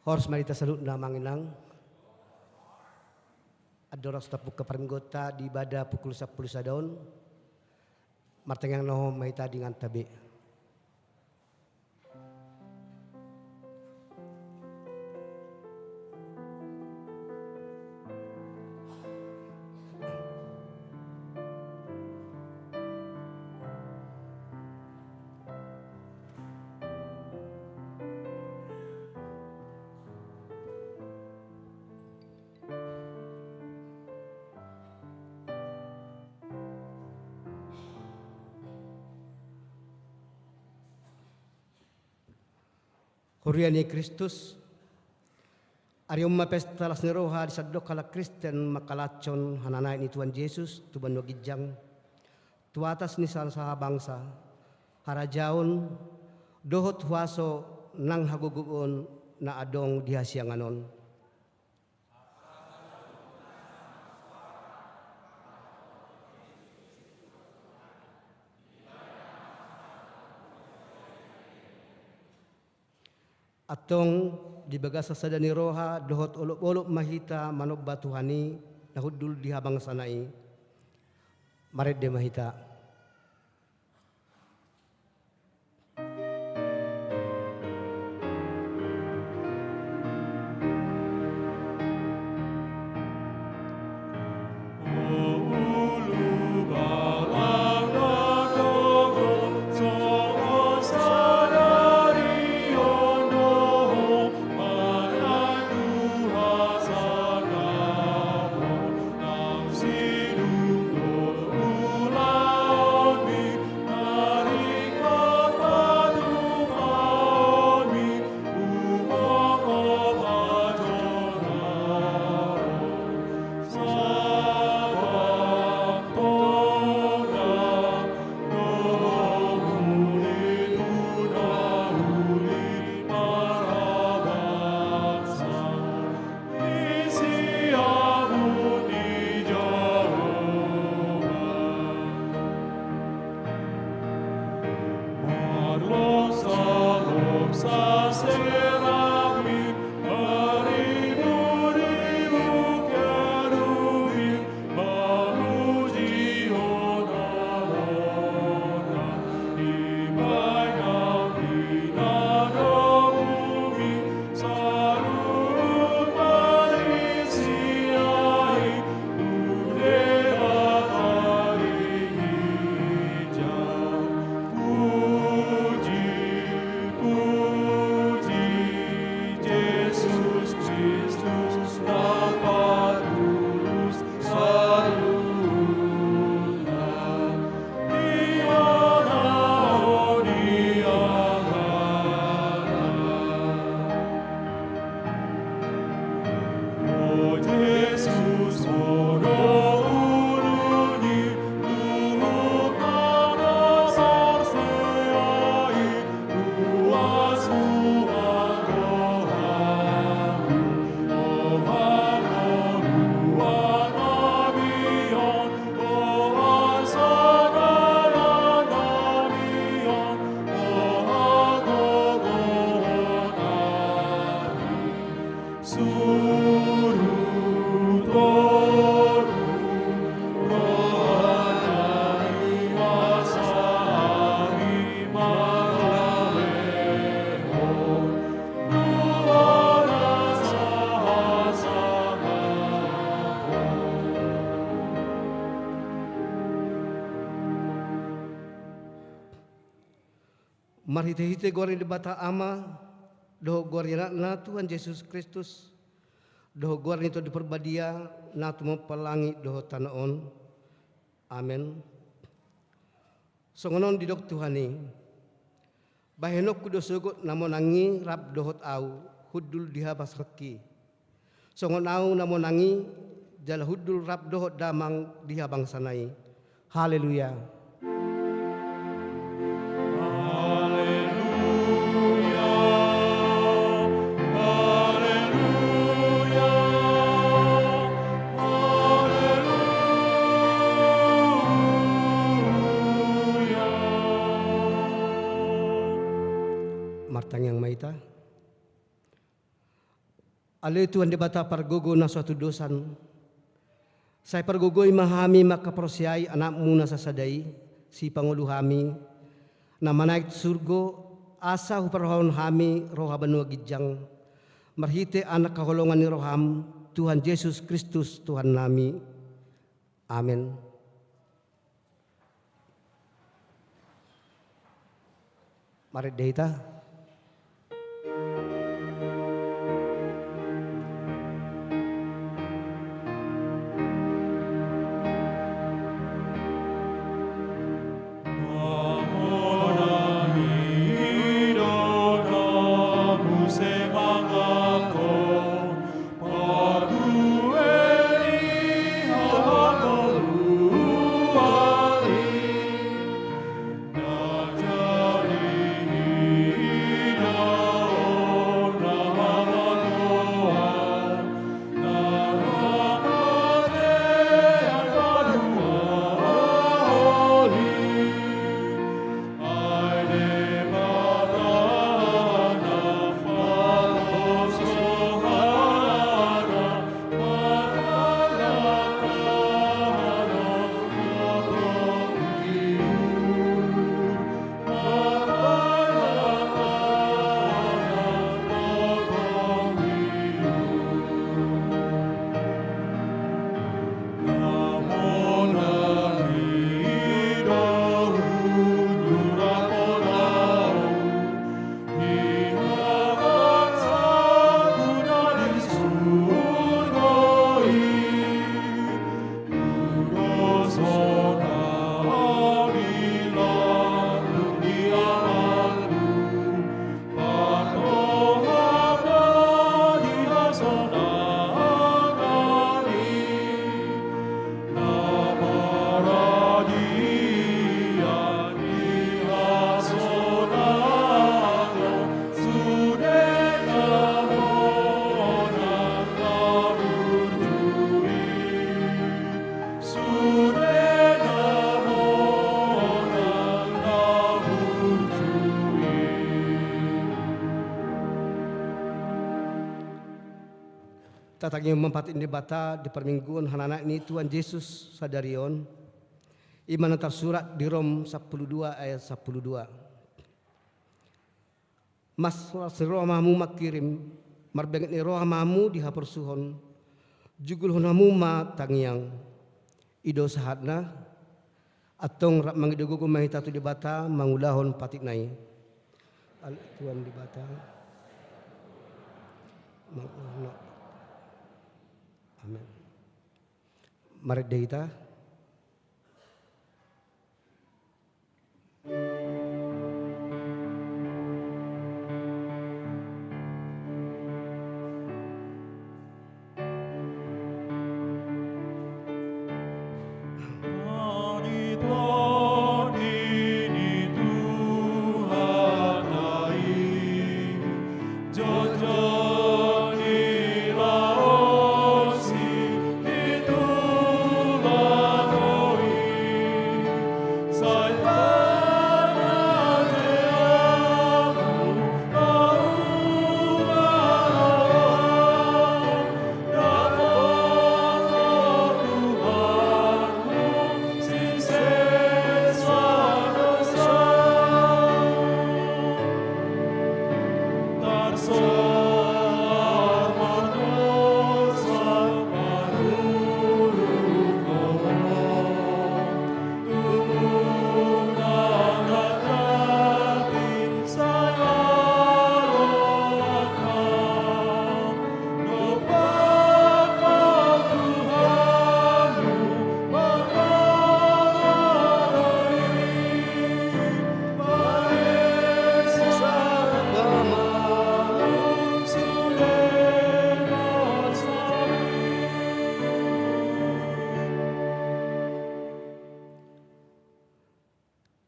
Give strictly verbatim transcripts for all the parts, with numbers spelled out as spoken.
Horas ma di hita saluhutna, Amang Inang. Andorang so tapungka parmingguonta di ibadah pukul sampulu sada on, martangiang na hot ma hita di inganta be. Huria ni Kristus, ari on ma pesta las ni roha di sandok halak Kristen mangkalashon hananaek ni Tuhan Jesus tu banua ginjang, tu atas ni sasahabangsa, harajaon, dohot huaso nang hagogoon na adong di hasiangan on. Antong di bagasan sada ni roha dohot olopolop ma hita manomba Tuhan i na hundul di habangsana i. Marende ma hita. Marhitehite goar ni Debata Ama, dohot goar ni Anakna Tuhan Jesus Kristus, dohot goar ni Tondi Parbadia, na tumompa langit dohot tano on. Amen. Songon on didok Tuhan i: Bahenonku do sogot na monang i rap dohot ahu hundul di habangsa i, songon ahu na monang i, jala hundul rap dohot damang di habangsana i. Haleluya. Haleluya. Haleluya. Haleluya. Martangiang ma hita. Ale Tuhan Debata pargogo na so hatudosan, sai pargogoi ma hami mangkaporseai Anakmu na sasada i, sipangolu hami, na manaek tu surgo, asa huparrohahon hami roha banua ginjang, marhite Anak haholongan ni roham, Tuhan Jesus Kristus Tuhannami. Amen. Marende hita. Tatangihon ma patik ni Debata di parmingguon hananaek ni Tuhan Jesus sadari on. I ma na tarsurat di Rom sampulu dua ayat sampulu dua. Mas, las ni roha ma hamu mangkirim, marbenget ni roha ma hamu di haporsuhon, jugulhon hamu ma tangiang. I do sahatna. Antong rap mangido gogo ma hita tu Debata mangulahon patikna i. Ale Tuhan Debata. Amen. Marende hita.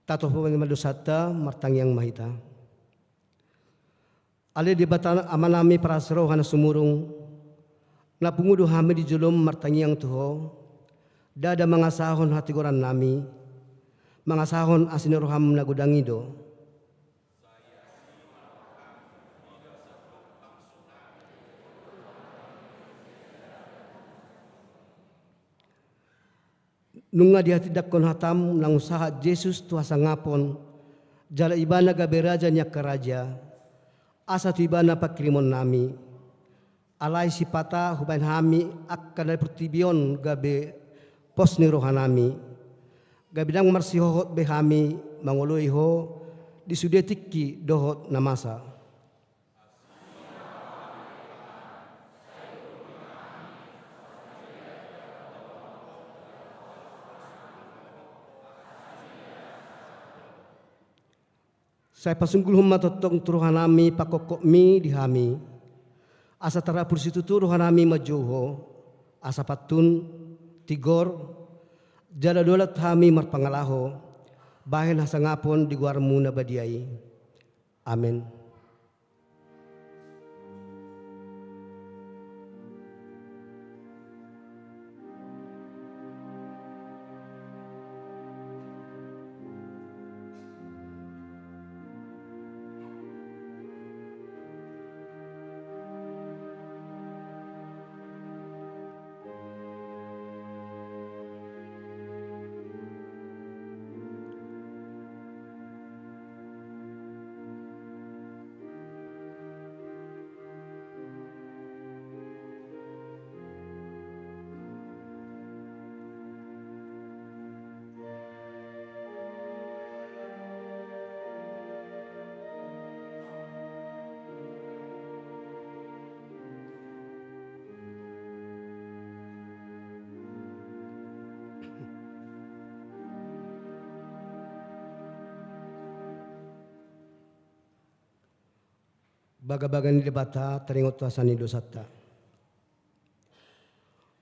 Tatopi ma dosanta, martangiang ma hita. Ale Debata Amanami parasi roha na sumurung, na pungu do hami di jolom martangiang tu Ho, ndada mangasahon hatigorannami, mangasahon asi ni roham na godang i do. Nunga dihatindangkon hatam naung sahat Jesus tu hasangapon, jala Ibana gabe Raja ni angka raja, asa tu Ibana pangkirimonnami. Alai sipata hubahen hami angka na di portibi on gabe pos ni rohanami, gabe ndang marsihohot be hami mangoloi Ho di sude tingki dohot na masa. Sai pasunggulhon ma tongtong tu rohanami pangkongkongmi di hami, asa tarapul situtu rohanami manjou Ho, asa pantun, tigor, jala dolat hami marpangalaho bahen hasangapon di goarmu na badia i. Amen. Bagabaga ni Debata taringot tu hasesaan ni dosanta.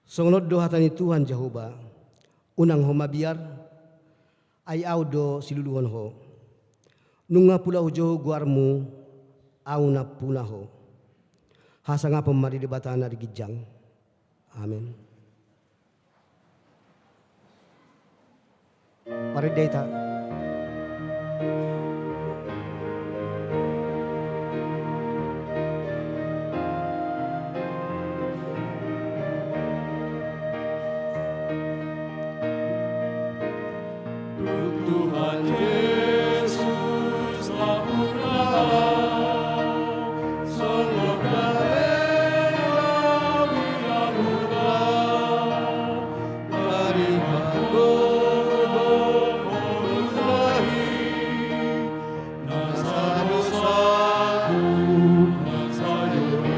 Songon on do hata ni Tuhan Jahowa, unang ho mabiar, ai Ahu do siluluhon ho. Nunga pola hujou goarmu, Ahu nampuna ho. Hasangapon ma di Debata na di ginjang. Amen. Marende hita. Tuhan Jesus, nampuna, songon na hela biar huta, tarima do ngolunta i, na sadosa tu na sayo i.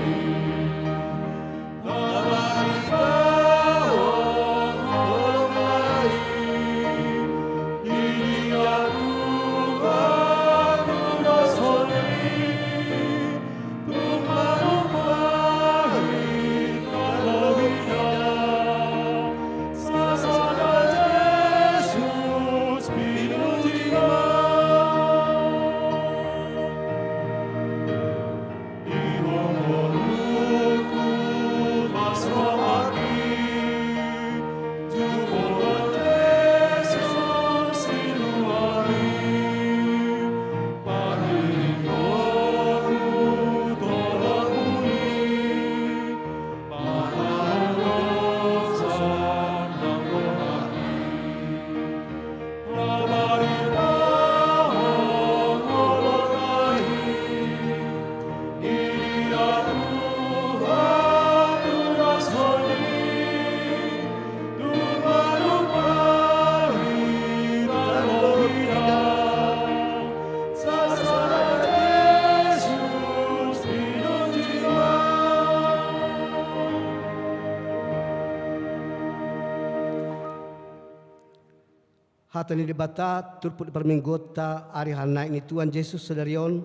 Hata ni Debata turpuk ni parmingguonta ari halak naek ni Tuhan Jesus sadari on,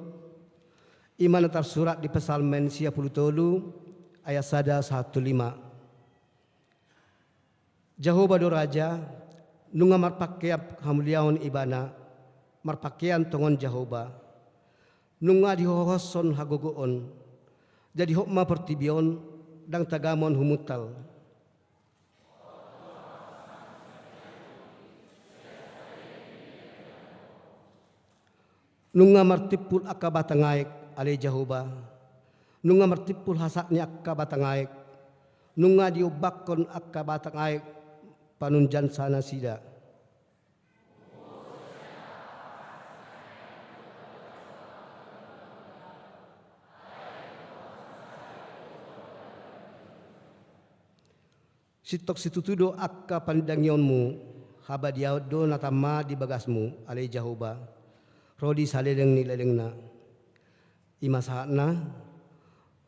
i ma na tarsurat di Psalmen sia pulu tolu ayat sada sahat tu lima. Jahowa do Raja, nunga marpangkean hamuliaon Ibana, marpangkean tongon Jahowa. Nunga dihohoshon hagogoon, jadi hot ma portibi on, ndang tagamon humuntal. Nunga martimpul angka batang aek, ale Jahowa. Nunga martimpul hasakni angka batang aek. Nunga diombangkon angka batang aek panunjansa nasida. Sintong situtu do angka panidangionmu, habadiaon do na tama di bagasmu, ale Jahowa, ro di saleleng ni lelengna. I ma sahatna,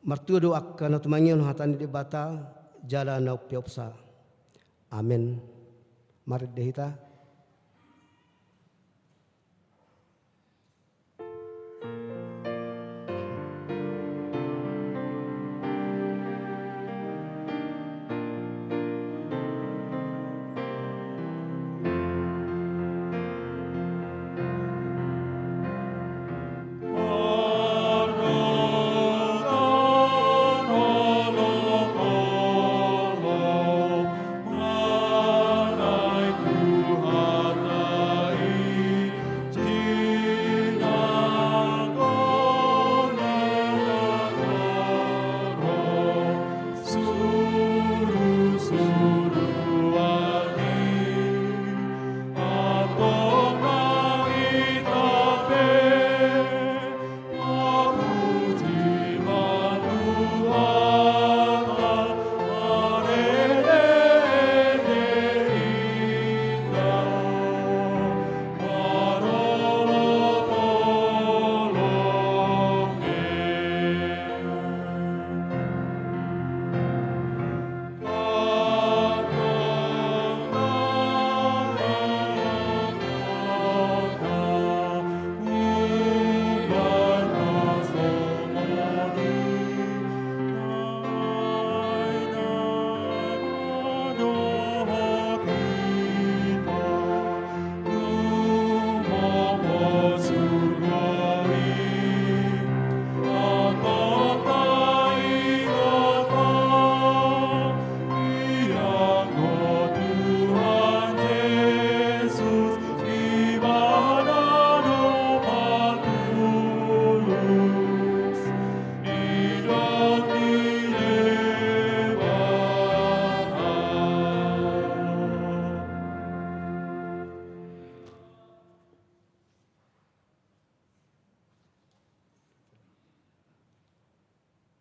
martua do angka na tumangihon hata ni Debata, jala na umpeopsa. Amen. Marende hita.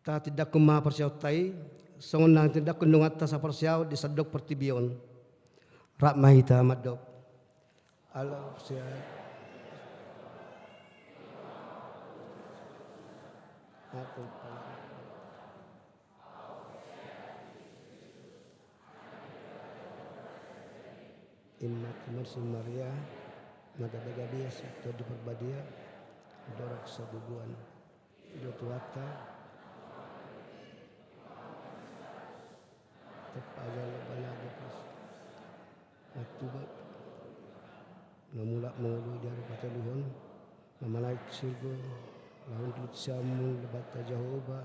Tatindangkon ma parsiaonta i, songon na tindanghon donganta saparsiaon di sandok portibi on. Rap ma hita mandok. Ala usia. Aku. Inna marsi Maria, na gabe-gabe asi, Tondi Parbadia, dorok sabubuan. Ilo Tuhanta, tepa aja lebana bepis. Matubat. Na mulak mangolu di ari pataluhon, na manaek surgo, lahon tu siamun Debata Jahowa,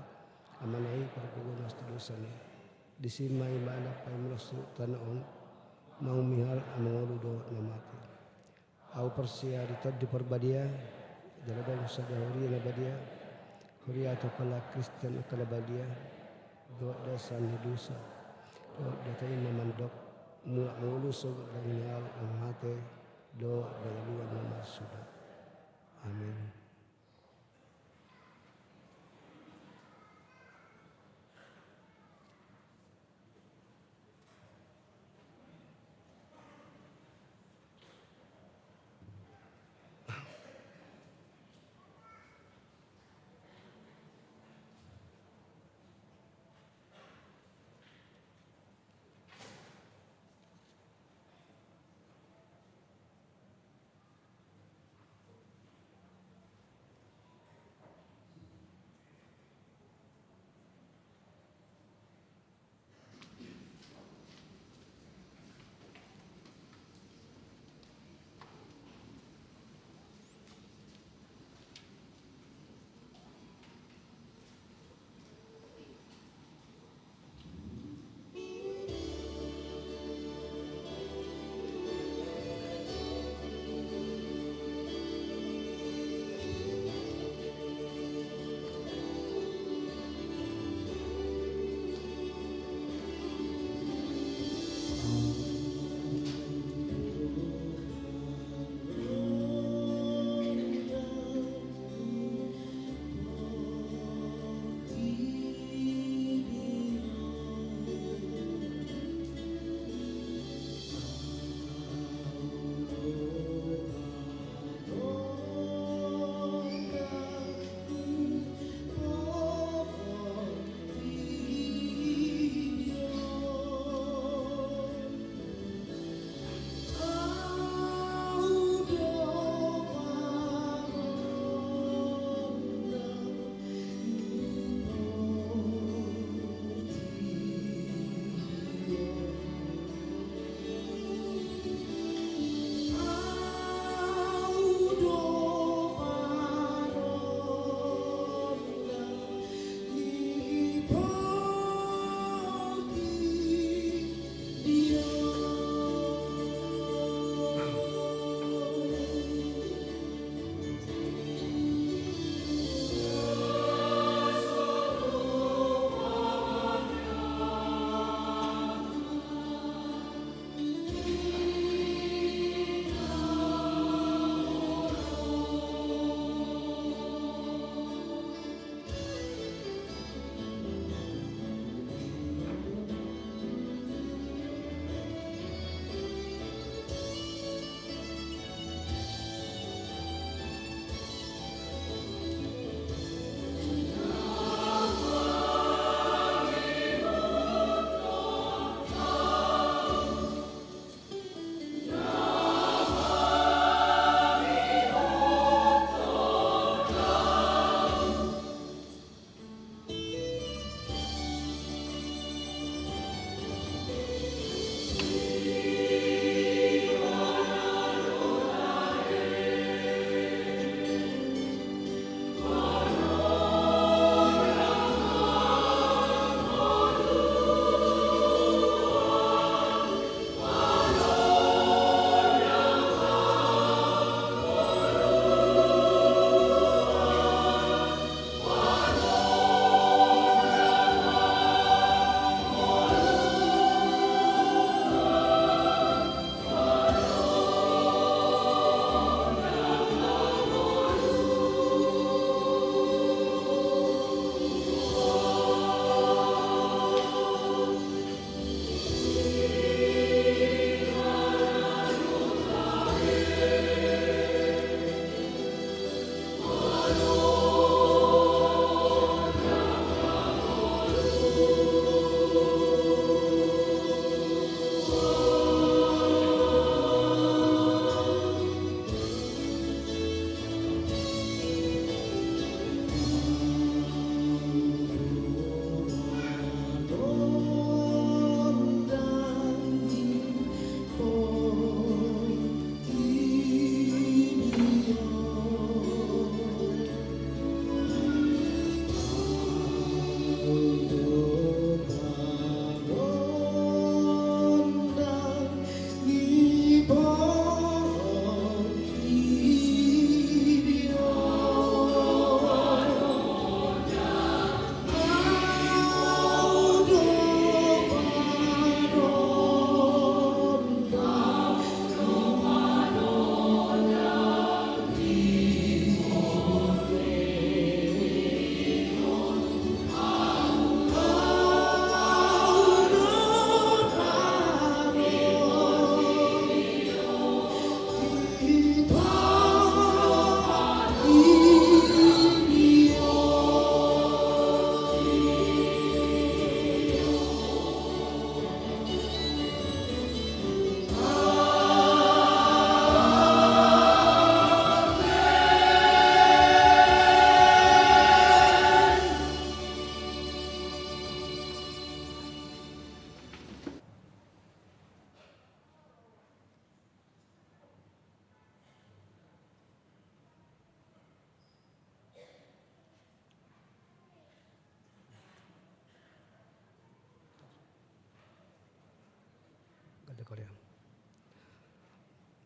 Amana i pargogo na sidosan i. Disi ma Ibana paima las tano on, maung mihial na mangolu dohot na mate. Au parsiaon di Tondi Parbadia, jala adong sada huria na badia, huria tu halak Kristen angka na badia, dohot dasaan ni dosa, dohot hata i na mandok, mulak mangolu sogot na mihial na mate, dohot hangoluan na marsuda. Amen.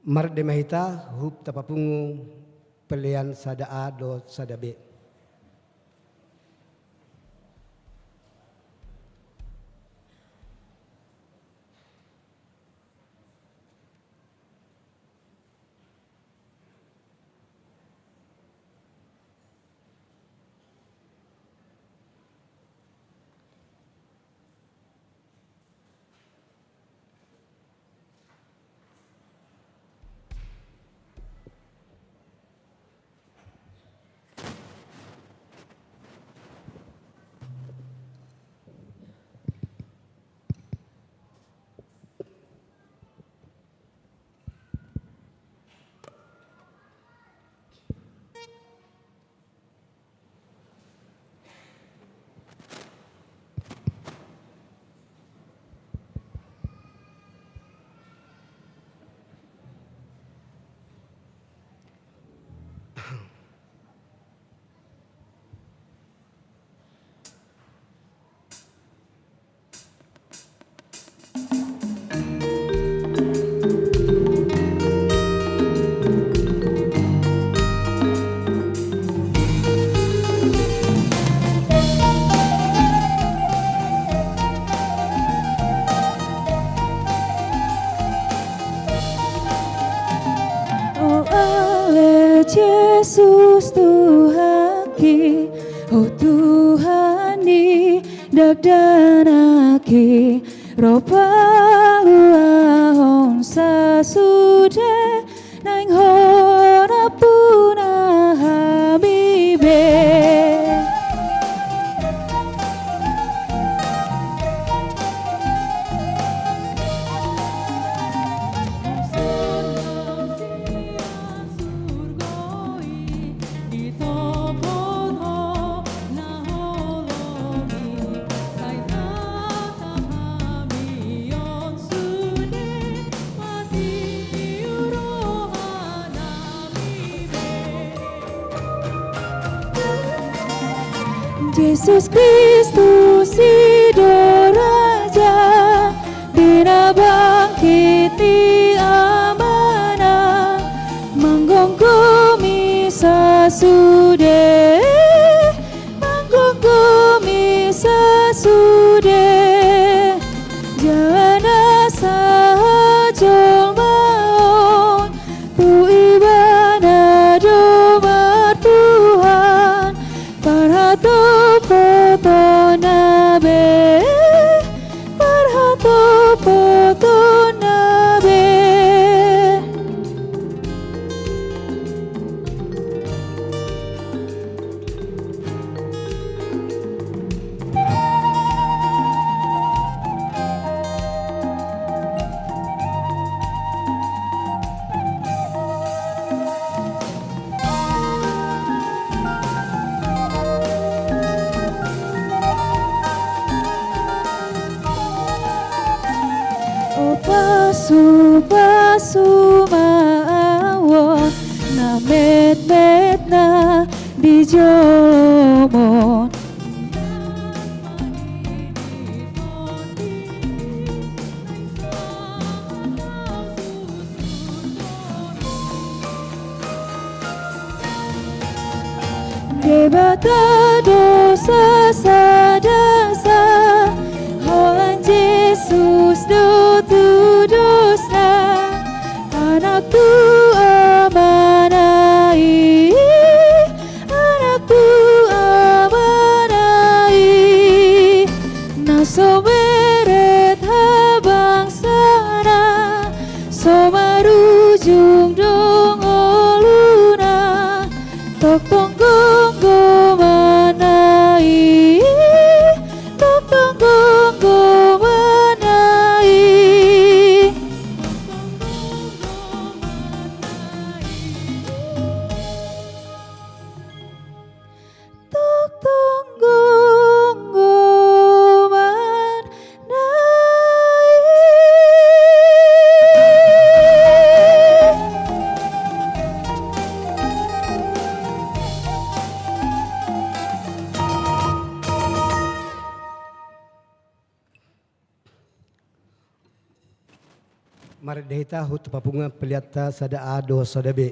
Marende ma hita, huhut tapapungu pelean sada A dohot sada B. O ale Jesus Tuhanki, o Tuhan ni dakdanaki, ro paluahon sasude, naeng Ho nampuna hami be. Jesus Kristus i do raja, di na bangkit ni Amana, manggomgomi sasude, manggomgomi sasude. Jala na sahat jolma on, tu Ibana do martuhan, parhatopotonna be, parhatopotonna be. O pasupasu ma au on, na metmet na dijomon. Debata do sasada sa, holan Jesus do tudosna, Anak tu Amana i, Anak tu Amana i, na so meret habangsana, so marujung do ngoluna, tongtong gomgomanna i, tongtong gomgomanna i. Marende hita tu papunguan pelean ta sada A dohot sada B.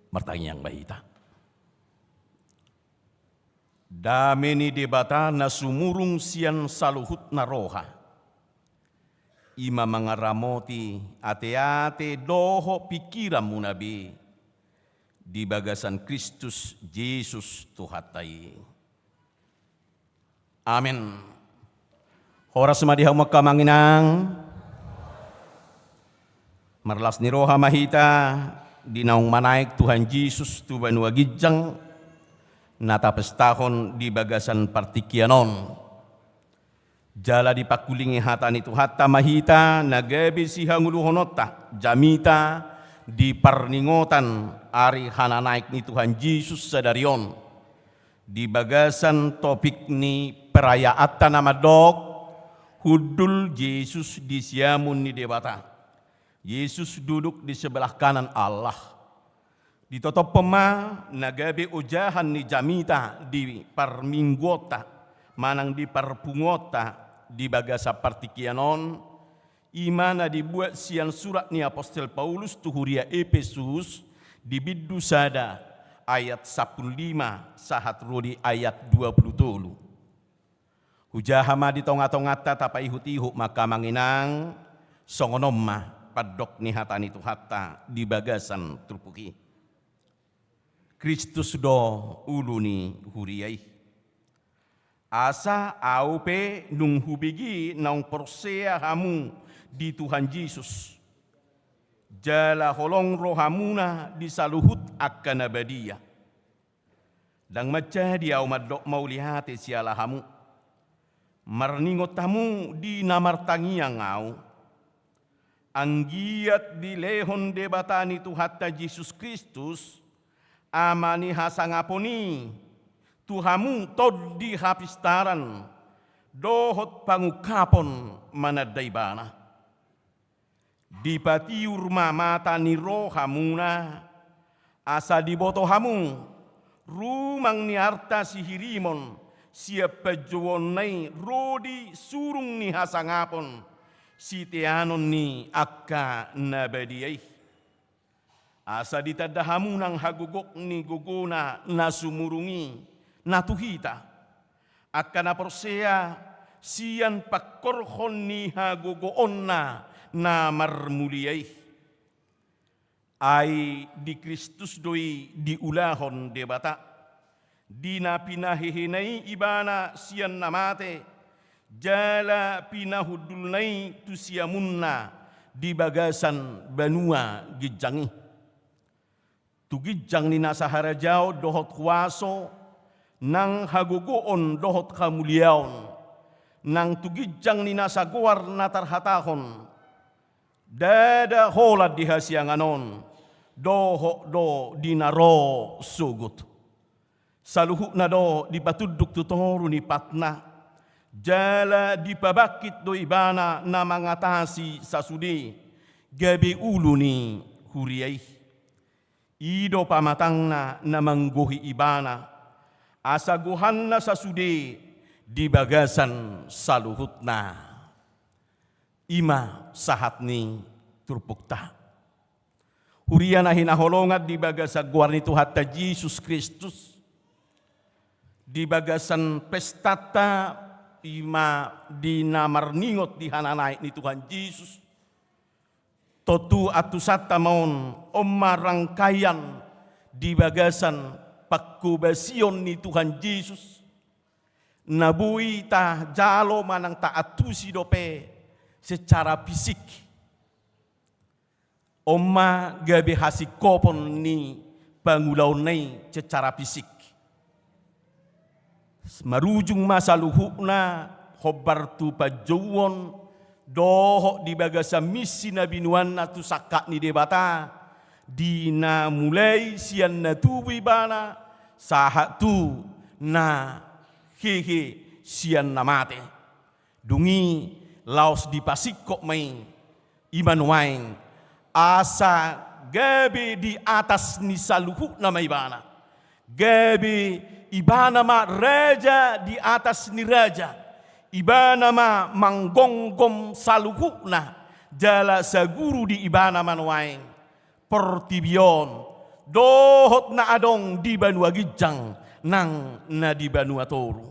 Martangiang ma hita. Dame ni Debata na sumurung sian saluhutna roha, i ma mangaramoti ateate dohot pingkiranmuna be di bagasan Kristus Jesus Tuhanta i. Amen. Horas ma di hamu angka amang inang. Marlas ni roha ma hita di naung manaek Tuhan Jesus tu banua ginjang na tapestahon di bagasan partingkian on. Jala dipangkulingi hata ni Tuhanta ma hita na gabe sihangoluhononta jamita di parningotan ari hananaek ni Tuhan Jesus sadari on. Di bagasan topik ni perayaanta na mandok, hundul Jesus di siamun ni Debata. Jesus duduk di sebelah kanan Allah. Ditotophon ma na gabe ojahan ni jamita di parmingguonta manang di parpunguonta di bagasan partingkian on, i ma na dibuat sian surat ni apostel Paulus tu huria Epesus di bindu sada ayat sampulu lima sahat ro di ayat dua pulu tolu. Hujaha ma di tongatonganta tapaihutihut ma angka amang inang, songon on ma pandok ni hata ni Tuhanta di bagasan turpuk i. Kristus do ulu ni huria i. Asa ahu pe nunga hubege naung porsea hamu di Tuhan Jesus, jala holong rohamuna di saluhut angka na badia. Ndang manjadi ahu mandok mauliate siala hamu. Marningot hamu di na martangiang ahu. Anggiat dilehon Debata ni Tuhanta Jesus Kristus, Ama ni hasangapon i, tu hamu tondi hapistaran dohot pangungkapon mananda Ibana. Dipatiur ma mata ni rohamuna, asa diboto hamu rumang ni arta sihirimon sian panjouonna i ro di surung ni hasangapon siteanon ni angka na badia i. Asa ditanda hamu nang hagogoon ni gogona na sumurung i, na tu hita, angka na porsea sian pangkorhon ni hagogoonna na marmulia i. Ai di Kristus do i diulahon Debata, di na pinahehena i Ibana sian na mate, jala pinahundulna i tu siamunna di bagasan banua ginjang i. Tu ginjang ni nasa harajaon dohot huaso, nang hagogoon dohot hamuliaon, nang tu ginjang ni nasa goar na tarhatahon, ndada holan di hasiangan on, dohot do di na ro sogot. Saluhutna do dipatunduk tu toru ni patna, jala dipabangkit do Ibana na mangatasi sasude, gabe ulu ni huria i. I do pamatangna na manggohi Ibana, asa gohanna sasude di bagasan saluhutna. I ma sahat ni turpukta. Huria na hinaholongan di bagasan goar ni Tuhanta Jesus Kristus, di bagasan pestanta, i ma di na marningot di hananaek ni Tuhan Jesus, tontu antusanta ma on, on ma rangkaian di bagasan panghobasion ni Tuhan Jesus, na boi tajalo manang taantusi dope secara fisik. On ma gabe hasingkopon ni pangulaonna i secara fisik. Marujung ma saluhutna hombar tu panjouon dohot di bagasan misi na binoanna tu sangkap ni Debata, di na mulai sian na tubu Ibana sahat tu na hehe sian na mate. Dung i laos dipasingkop ma i, i ma nuaeng, asa gabe di atas ni saluhutna ma Ibana. Gabe Ibana ma raja di atas ni raja. Ibana ma manggonggom saluhutna, jala saguru di Ibana ma nuaeng portibi on dohot na adong di banua ginjang nang na di banua toru.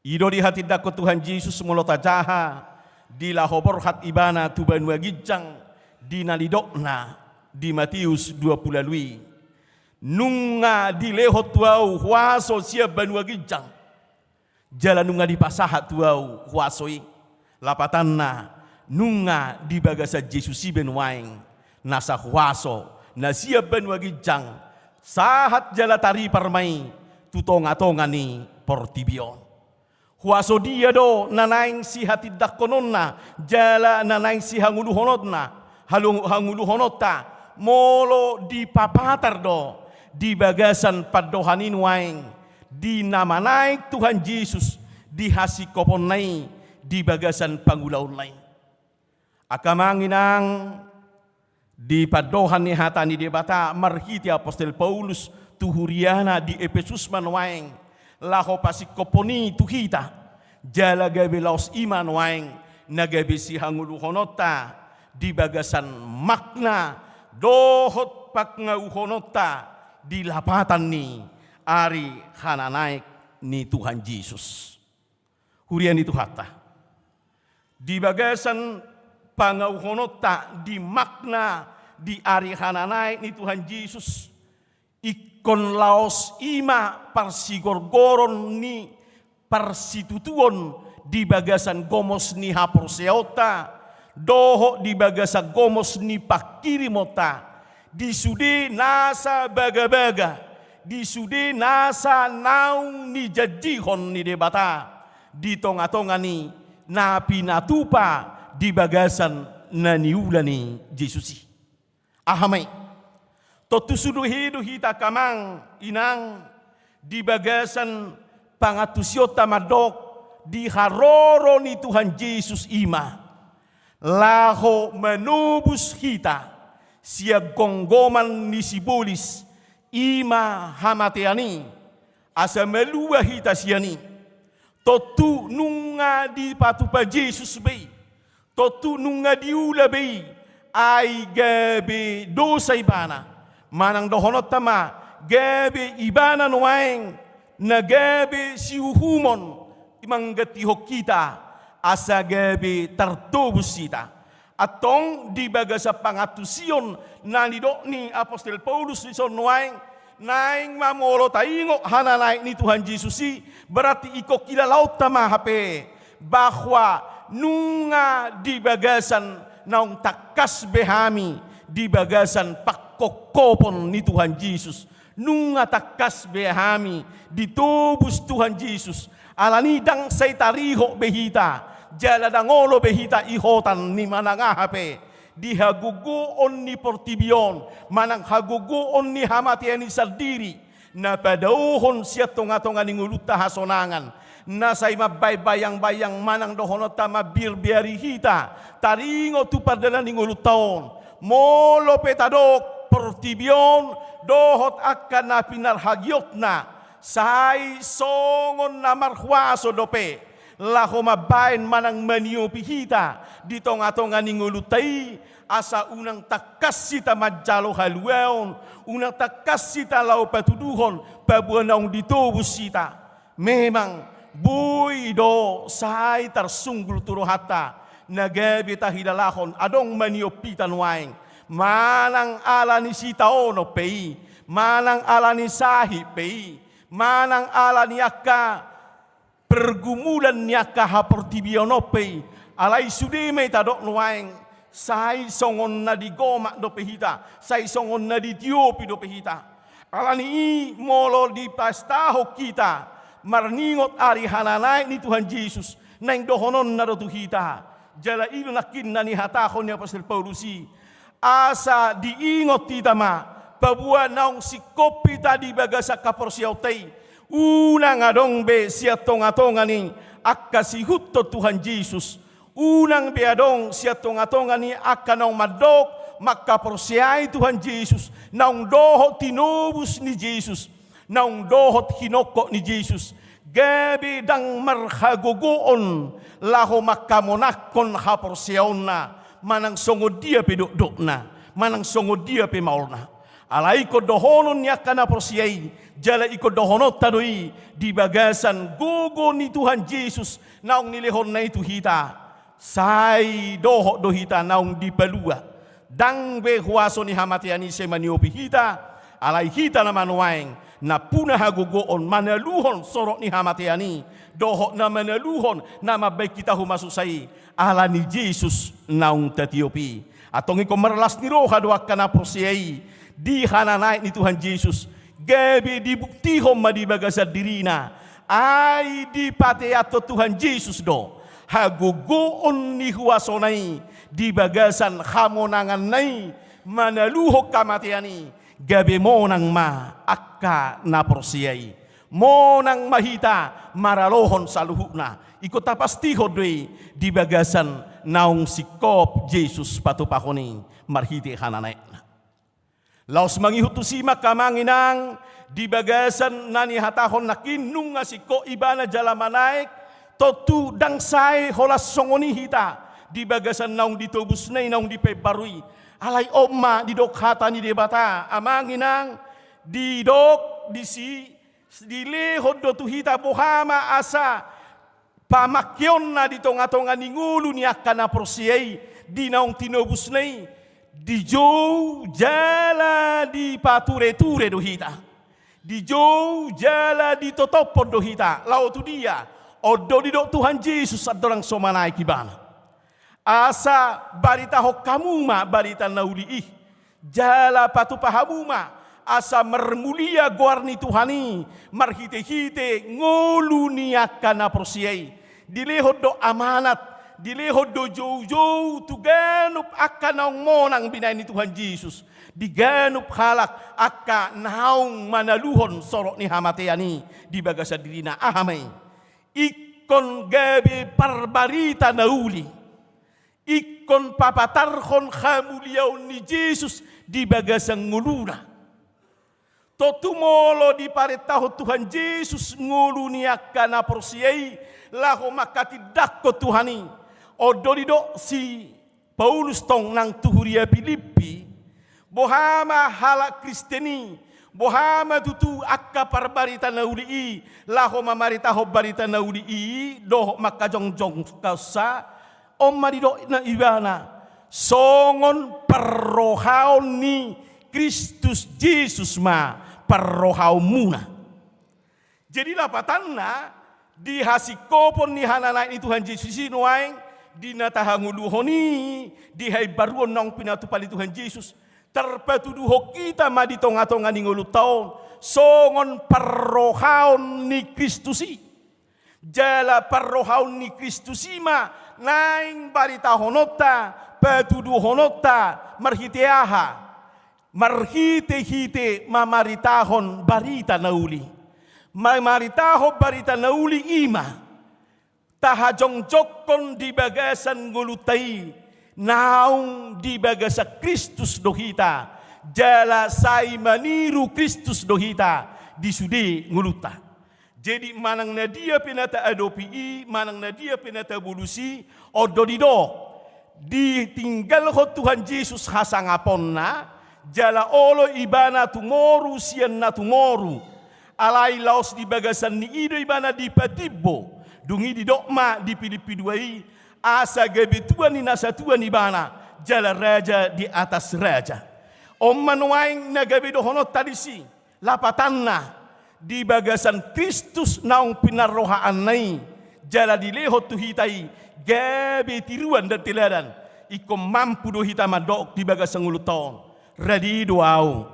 I do dihatindangkon Tuhan Jesus molo tajaha di laho borhat ibana tu banua ginjang di na nidokna di Matius dua pulu ualu i. Nunga dilehon tu ahu huaso sian banua ginjang. Jala nunga dipasahat tu ahu huaso i. Lapatanna, nunga di bagasan Jesus i be nuaeng nasa huaso na sian banua ginjang, sahat jala taripar ma i tu tongatonga ni portibi on. Huaso dia do na naeng sihatindangkononna jala na naeng sihangoluhononna, halu-, hangoluhononta, molo dipapatar do di bagasan pandohan i nuaeng di na manaek Tuhan Jesus di hasingkoponna i di bagasan pangulaonna i. Angka amang inang, di pandohan ni hata ni Debata marhite apostel Paulus tu huriana di Epesus ma nuaeng laho pasingkophon i tu hita, jala gabe laos i ma nuaeng na gabe sihangoluhononta di bagasan makna dohot pangauhononta di lapatan ni ari hananaek ni Tuhan Jesus. Huria ni Tuhanta, di bagasan pangauhononta di makna di ari hananaek ni Tuhan Jesus, ingkon laos i ma parsigorgoron ni parsitutuon di bagasan gomos ni haporseaonta dohot di bagasan gomos ni pangkirimonta di sude nasa bagabaga, di sude nasa naung nijanjihon ni Debata di tongatonga ni na pinatupa di bagasan na niula ni Jesus i. Aha ma i? Tontu sude do hita angka amang inang di bagasan pangantusionta mandok di haroro ni Tuhan Jesus i ma laho manobus hita sian gomgoman ni sibolis, i ma hamatean i, asa malua hita sian i. Tontu nunga dipatupa Jesus be i, tontu nunga diula be i, ai gabe dosa ibana, manang dohononta ma gabe ibana nuaeng na gabe siuhumon manggantihon hita, asa gabe tartobus hita. Antong di bagasan pangantusion na nidok ni apostel Paulus dison nuaeng, naeng ma molo taingot hananaek ni Tuhan Jesus i, berarti ingkon hilalaonta ma hape bahwa nunga di bagasan naung tangkas be hami di bagasan pangkophopon ni Tuhan Jesus. Nunga tangkas be hami ditobus Tuhan Jesus. Alani i ndang sai tarihot be hita, jala ndang olo be hita ihotan ni manang aha pe di hagogoon ni portibi on manang hagogoon ni hamatean i sandiri, na padaohon sian tongatonga ni ngolunta hasonangan, na sai mambaen bayangbayang manang dohononta mambirbiari hita taringot tu pardalanan ni ngolunta on. Molo pe tadok portibi on dohot angka na pinarhagiotna, sai songon na marhuaso dope laho mambaen manang maniopi hita di tongatonga ni ngolunta i, asa unang tangkas hita manjalo haluaon, unang tangkas hita laho patuduhon paboa naung ditobus hita. Memang boi do sai tarsunggul tu rohanta na gabe tahilalahon adong maniop hita nuaeng, manang ala ni sitaonon pe i, manang ala ni sahit pe i, manang ala ni angka pergumulan ni angka haportibion on pe i. Alai sude ma i tadok nuaeng, sai songon na digomak dope hita, sai songon na ditiopi dope hita. Alani i molo dipastahon hita marningot ari hananaek ni Tuhan Jesus, naeng dohononna do tu hita. Jala i do nangkin na nihatahon ni apostel Paulus i, asa diingot hita ma paboa naung singkop hita di bagasan haporseaonta i, unang adong be sian tongatonga ni angka siihuthon Tuhan Jesus. Unang be adong sian tongatonga ni angka naung mandok mangkaporseai Tuhan Jesus, naung dohot tinobus ni Jesus, naung dohot hinongkop ni Jesus, gabe ndang marhagogoon laho mangkamonangkon haporseaonna, manang songon dia pe dokdokna, manang songon dia pe maolna. Alai ingkon dohonon ni angka na porsea i, jala ingkon dohononta do i di bagasan gogo ni Tuhan Jesus naung nilehonna i tu hita. Sai dohot do hita naung dipalua. Ndang be huaso ni hamatean i sai maniopi hita, alai hita nama nuaeng nampuna hagogoon manaluhon sorok ni hamatean i, dohot na manaluhon na mambahen hita humasusa i, ala ni Jesus naung tatiop i. Antong ingkon marlas ni roha do angka na porsea i di hananaek ni Tuhan Jesus, gabe dibuktihon ma di bagasan dirina, ai dipateathon Tuhan Jesus do hagogoon ni huasona i di bagasan hamonanganna i manaluhon hamatean i, gabe monang ma angka na porsea i. Monang ma hita maralohon saluhutna. Ingkon tapastihon do i di bagasan naung singkop Jesus patupahon i marhite hananaekna. Laos mangihut tusi ma angka amang inang, di bagasan na nihatahon nangkin nunga singkop ibana jala manaek, tontu ndang sae holan songon i hita di bagasan naung ditobusna i, naung dipaimbaru i. Alai on ma didok hata ni Debata, amang inang, didok disi, dilehon do tu hita boha ma asa pamangkeonna di tongatonga ni ngolu ni angka na porsea i, di naung tinobusna i, dijou jala dipatureture do hita. Dijou jala ditotophon do hita. Laho tu dia? On do didok Tuhan Jesus andorang so manaek ibana. Asa baritahon hamu ma barita na uli i. Jala patupa hamu ma, asa marmulia goar ni Tuhan i, marhitehite ngolu ni angka na porsea i. Dilehon do amanat, dilehon do joujou tu ganup angka naung monang binahen ni Tuhan Jesus, di ganup halak angka naung manaluhon sorok ni hamatean i di bagasan dirina. Aha ma i? Ingkon gabe parbarita na uli. Ingkon papatarhon hamuliaon ni Jesus di bagasan ngoluna. Tontu molo diparentahon Tuhan Jesus ngolu ni angka na porsea i laho manghatindanghon Tuhan i, on do didok si Paulus tong nang tu huria Pilippi, boha ma halak Kristen i, boha ma tutu angka parbarita na uli i, laho mamaritahon barita na uli i dohot manghajongjonghonsa, on ma didokna ibana, songon parrohaon ni Kristus Jesus ma parrohaonmuna. Jadi lapatanna, di hasingkopon ni hananaek ni Tuhan Jesus i nuaeng, di na tahangoluhon i, di haimbaruon naung pinatupa ni Tuhan Jesus, tarpatuduhon hita ma di tongatonga ni ngolunta on songon parrohaon ni Kristus i. Jala parrohaon ni Kristus i ma naeng baritahononta, patuduhononta, marhite aha? Marhitehite mamaritahon barita na uli. Mamaritahon barita na uli i ma tahajongjonghon di bagasan ngolunta i, naung di bagasan Kristus do hita, jala sai maniru Kristus do hita di sude ngolunta. Jadi manang na dia pe na taadopi i, manang na dia pe na tabolus i, on do didok, ditinggalhon Tuhan Jesus hasangaponna, jala olo ibana tumoru sian na tumoru. Alai laos di bagasan ni i do ibana dipatimbo. Dung i didok ma di Pilippi dua i, asa gabe tua ni na satuan ibana, jala raja di atas raja. On ma nuaeng na gabe dohononta disi. Lapatanna, di bagasan Kristus naung pinarrohaanna i, jala dilehon tu hita i, gabe tiruan dan teladan, ingkon mampu do hita mandok di bagasan ngolunta on, rade do ahu,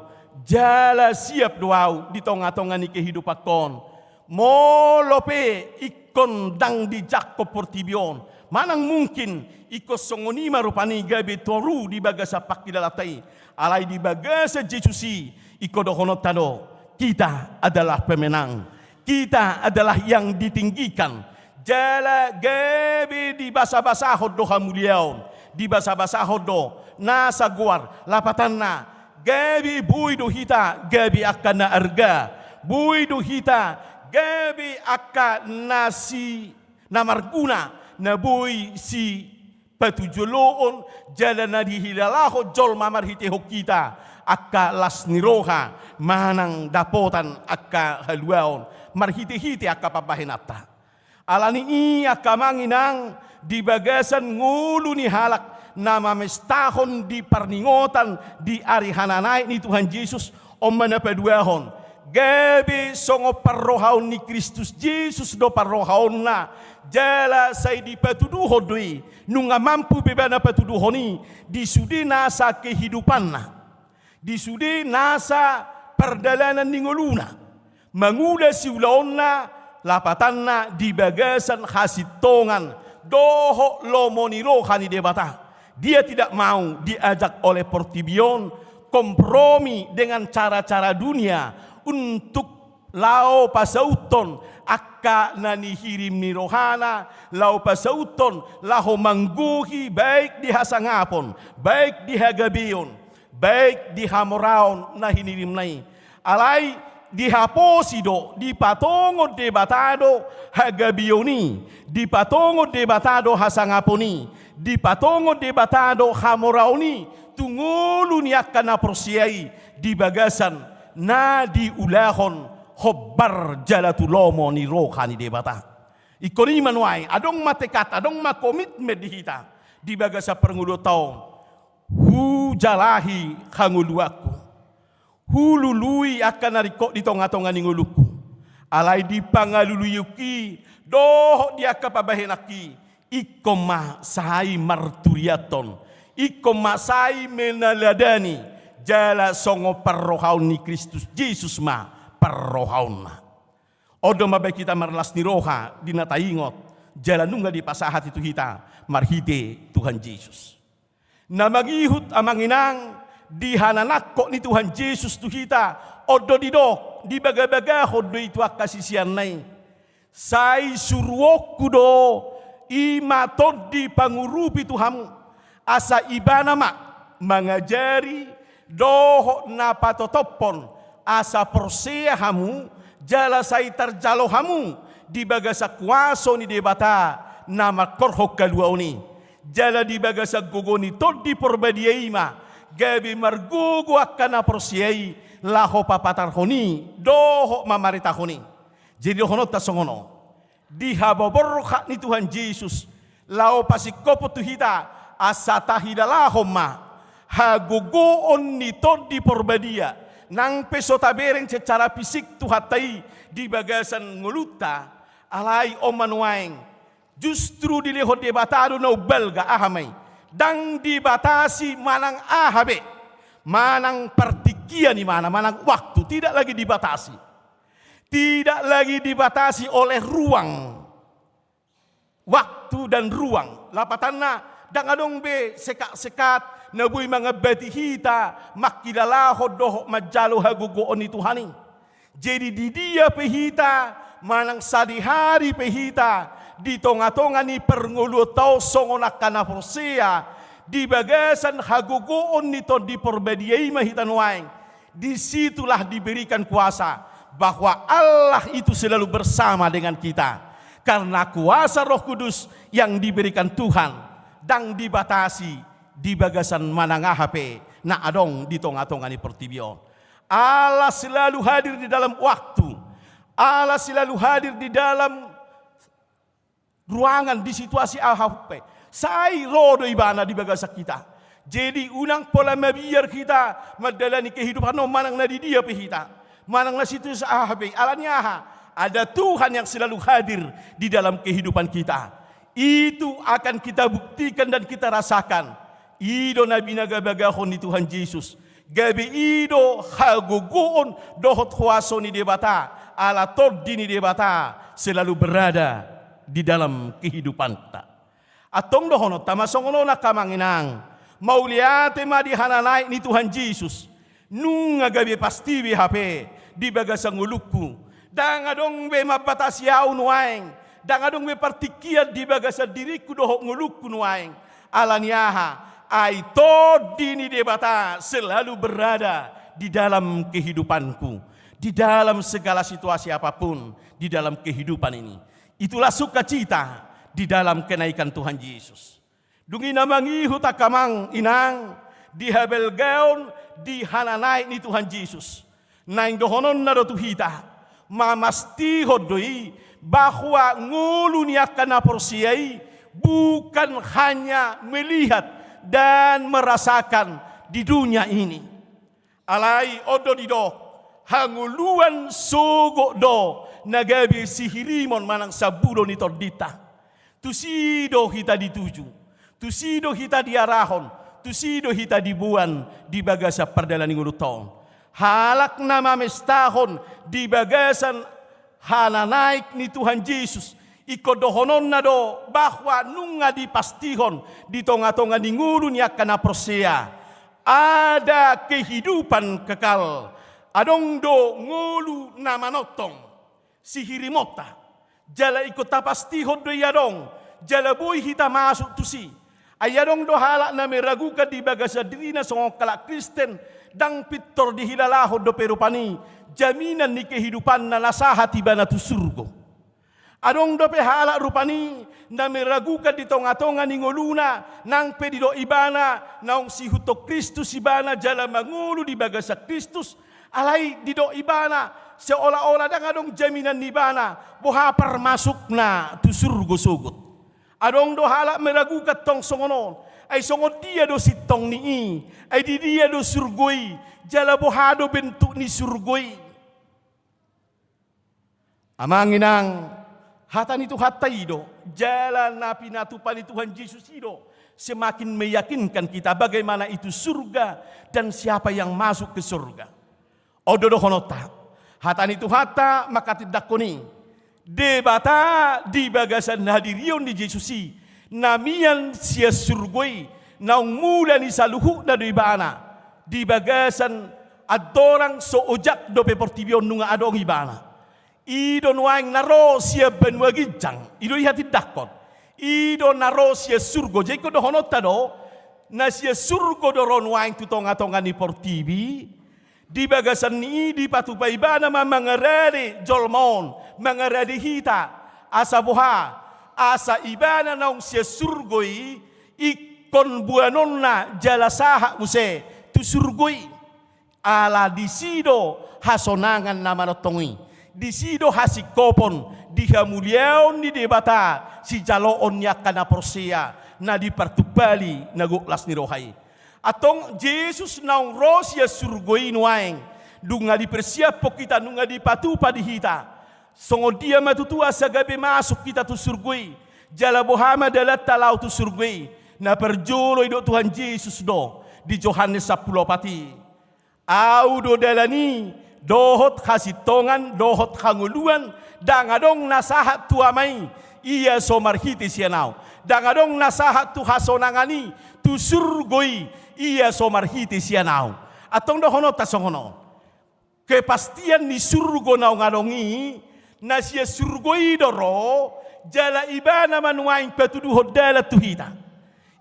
jala siap do ahu di tongatonga ni kehidupanhon. Molo pe ingkon ndang dijangkon portibi on, manang mungkin ingkon songon i ma rupani gabe toru di bagasan pangkilalanta i, alai di bagasan Jesus i, ingkon dohononta do, kita adalah pemenang, kita adalah yang ditinggikan. Jala gabe dibasabasahon do hamuliaon, dibasabasahon do nasa goar, lapatanna, gabe boi do hita gabe angka na arga, boi do hita gabe angka na si na marguna, na boi si patujoloon jala na dihilalahon jolma marhitehon hita angka las ni roha manang dapotan angka haluaon marhitehite angka pambahenanta. Ala ni i angka amang inang, di bagasan ngolu ni halak na mamestahon di parningotan di ari hananaek ni Tuhan Jesus, on ma na paduahon, gabe songon parrohaon ni Kristus Jesus do parrohaonna, jala sai dipatuduhon do i, nunga mampu pe ibana patuduhon i, di sude nasa kehidupanna, di sude nasa pardalanan ni ngoluna, mangula siulaonna, lapatanna di bagasan hasintongan dohot lomo ni roha ni Debata. Dia tidak mau diajak oleh portibi on kompromi dengan cara-cara dunia untuk laho pasauthon angka na nihirim ni rohana, laho pasauthon laho manggohi baik di hasangapon, baik di hagabeon, baik di hamoraon na hinirimna i. Alai dihaposi do, dipatongon Debata do hagabeon i, dipatongon Debata do hasangapon i, dipatongon Debata do hamoraon i tu ngolu ni angka na porsea i di bagasan na diulahon hombar jala tu lomo ni roha ni Debata. Ingkon i ma nuaeng, adong ma tekad, adong ma komitmen di hita di bagasan parngoluonta on. Hujalahi hangoluanku, hulului angka na ringkot di tonga-tonga ni ngolungku. Alai di pangaluluionki dohot di angka pambahenanki, ingkon ma sai marturiathon, ingkon ma sai meneladani, jala songon parrohaon ni Kristus Jesus ma parrohaonna. On do mambahen hita marlas ni roha di na taingot jala nunga dipasahat i tu hita marhite Tuhan Jesus. Na mangihut amang inang di hananangkok ni Tuhan Jesus tu hita, on do didok, dibagabagahon do i tu angka siseanna i. Sai suruonku do i ma tondi pangurupi tu hamu, asa ibana ma mangajari dohot na patotophon, asa porsea hamu jala sai tarjalo hamu di bagasan kuaso ni Debata na mangkorhon haluaon i. Jala di bagasan gogo ni Tondi Porbadia i ma gabe margogo angka na porsea i laho papatarhon i dohot mamaritahon i. Jadi dohononta songon on, di hababorhat ni Tuhan Jesus laho pasingkophon tu hita, asa tahilalahon ma hagogoon ni Tondi Porbadia, nang pe so tabereng secara fisik Tuhanta i di bagasan ngolunta, alai on ma nuaeng, justru dilehon Debata do na umbalga. Aha ma i? Ndang dibatasi manang aha be, manang partingkian ibana, manang waktu, tidak lagi dibatasi. Tidak lagi dibatasi oleh ruang, waktu dan ruang. Lapatanna, ndang adong be sekat-sekat na boi mangambati hita mangkilalahon dohot manjalo hagogoon ni Tuhan i. Jadi di dia pe hita, manang sadihari pe hita, di tonga-tonga ni parngoluonta on songon angka na porsea, di bagasan hagogoon ni Tondi Porbadia i ma hita nuaeng. Di situlah diberikan kuasa bahwa Allah itu selalu bersama dengan kita. Karena kuasa Roh Kudus yang diberikan Tuhan, ndang dibatasi di bagasan manang aha pe na adong di tonga-tonga ni portibi on. Allah selalu hadir di dalam waktu. Allah selalu hadir di dalam ruangan, di situasi aha pe. Sai ro do ibana di bagasan hita. Jadi unang pola mabiar hita mandalani kehidupan on manang na di dia pe hita, manang na situasi aha pe. Ala ni aha? Ada Tuhan yang selalu hadir di dalam kehidupan kita. Itu akan kita buktikan dan kita rasakan. I do na binagabagahon ni Tuhan Jesus. Gabe i do hagogoon dohot kuaso ni Debata, ala Tondi ni Debata selalu berada di dalam kehidupanta. Antong dohononta ma songon on, angka amang inang, mauliate ma di hananaek ni Tuhan Jesus. Nunga gabe pasti be hape di bagasan ngolungku. Ndang adong be mambatasi ahu nuaeng. Ndang adong be partingkian di bagasan diringku dohot ngolungku nuaeng. Ala ni aha? Ai Tondi ni Debata selalu berada di dalam kehidupanku, di dalam segala situasi apapun di dalam kehidupan ini. Itulah sukacita di dalam kenaikan Tuhan Yesus. Dung i na mangihut angka amang inang di habalgaon di hananaek ni Tuhan Jesus. Naeng dohononna do tu hita, mamastihon do i bahwa ngolu ni angka na porsea i bukan hanya melihat dan merasakan di dunia ini. Alai on do didok, hangoluan sogot do na gabe sihirimon manang sambulo ni tondinta. Tusi do hita dituju, tusi do hita diarahon, tusi do hita diboan di bagasan pardalanan ni ngolunta on. Halak na mamestahon di bagasan hananaek ni Tuhan Jesus, ingkon dohononna do bahwa nunga dipastihon di tongatonga ni ngolu ni angka na porsea ada kehidupan kekal, adong do ngolu na manongtong sihirimonta. Jala ingkon tapastihon do i adong, jala boi hita masuk tusi. Ai adong do halak na meragukan di bagasan dirina songon halak Kristen, ndang pintor dihilalahon dope rupani jaminan ni kehidupanna na sahat ibana tu surgo. Adong dope halak rupani na meragukan di tongatonga ni ngoluna, nang pe didok ibana naung siihuthon Kristus ibana jala mangolu di bagasan Kristus, alai didok ibana seolah-olah ndang adong jaminan ni ibana boha parmasukna tu surgo sogot. Adong do halak meragukan tong songon on, ai songon dia do sintong ni i, ai di dia do surgo i, jala boha do bentuk ni surgo i. Amang inang, hata ni Tuhanta i do, jala na pinatupa ni Tuhan Jesus i do semakin meyakinkan kita bagaimana itu surga dan siapa yang masuk ke surga. On do dohononta, hata ni Tuhanta manghatindanghon i, Debata di bagasan hadirion ni Jesus i, na mian sian surgo i, naung mula ni saluhutna do ibana, di bagasan andorang so ojak dope portibi on nunga adong ibana. I do nuaeng na ro sian banua ginjang, i do i hatindanghon. I do na ro sian surgo, jadi ingkon dohononta do, na sian surgo do ro nuaeng tu tongatonga ni portibi, di bagasan ni i dipatupa ibana ma mangarade jolma on, mangarade hita, asa boha, asa ibana naung sian surgo i, ingkon boanonna jala sahat muse tu surgo i. Ala disi do hasonangan na manongtong i. Disi do hasingkopon di hamuliaon ni Debata sijaloon ni angka na porsea na dipartumpali na gok las ni roha i. Antong Jesus naung ro sian surgo i nuaeng, nunga dipersiaphon hita, nunga dipatupa di hita. Songon dia ma tutu asa gabe masuk hita tu surgo i, jala boha ma dalanta laho tu surgo i? Na parjolo didok Tuhan Jesus do di Johannes sampulu opat i, Au do dalan i, dohot hasintongan, dohot hangoluan, ndang adong na sahat tu Ama i, ia so marhite sian Au. Ndang adong na sahat tu hasonangan i, tu surgo i, ia so marhite sian Au. Antong dohononta songon on. Kepastian ni surgo naung adong i, na sian surgo i do ro, jala ibana ma nuaeng patuduhon dalan tu hita.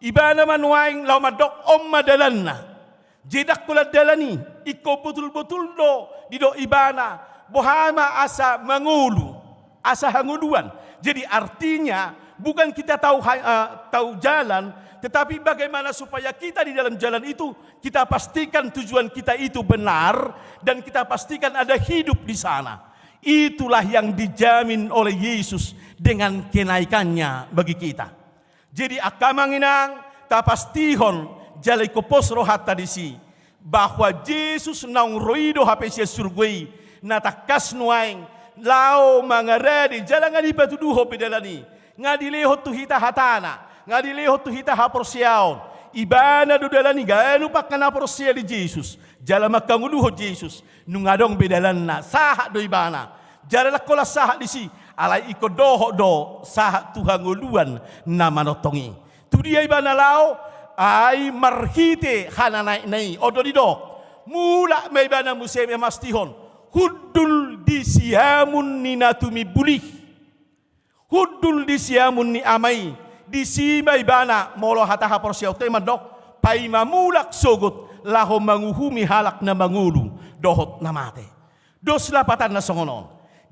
Ibana ma nuaeng laho mandok on ma dalanna. Jadi ndang holan dalan i, ingkon botul-botul do didok ibana, boha ma asa mangolu, asa hangoluan. Jadi artinya, bukan kita tahu ha-, eh, tahu jalan, tetapi bagaimana supaya kita di dalam jalan itu, kita pastikan tujuan kita itu benar, dan kita pastikan ada hidup di sana. Itulah yang dijamin oleh Yesus dengan kenaikannya bagi kita. Jadi angka amang inang, tapastihon jala ingkon pos rohanta disi, bahwa Jesus naung ro i do hape sian surgo i, na tangkas nuaeng laho mangarade jala nga dipatuduhon be dalan i, nga dilehon tu hita hatana, nga dilehon tu hita haporseaon. Ibana do dalan i, ganup angka na porsea di Jesus jala manghangoluhon Jesus, nunga adong be dalanna, sahat do ibana. Jala ndang holan sahat disi, alai ingkon dohot do sahat tu hangoluan na manongtong i. Tu dia ibana laho? Ai marhite hananaekna i, on do didok. Mulak ma ibana muse mamastihon, hundul di siamun ni na tumimbul i. Hundul di siamun ni Ama i. Disi ma ibana, molo hata haporseaonta i mandok, paima mulak sogot laho manguhumi halak na mangolu dohot na mate. Dos lapatanna songon on.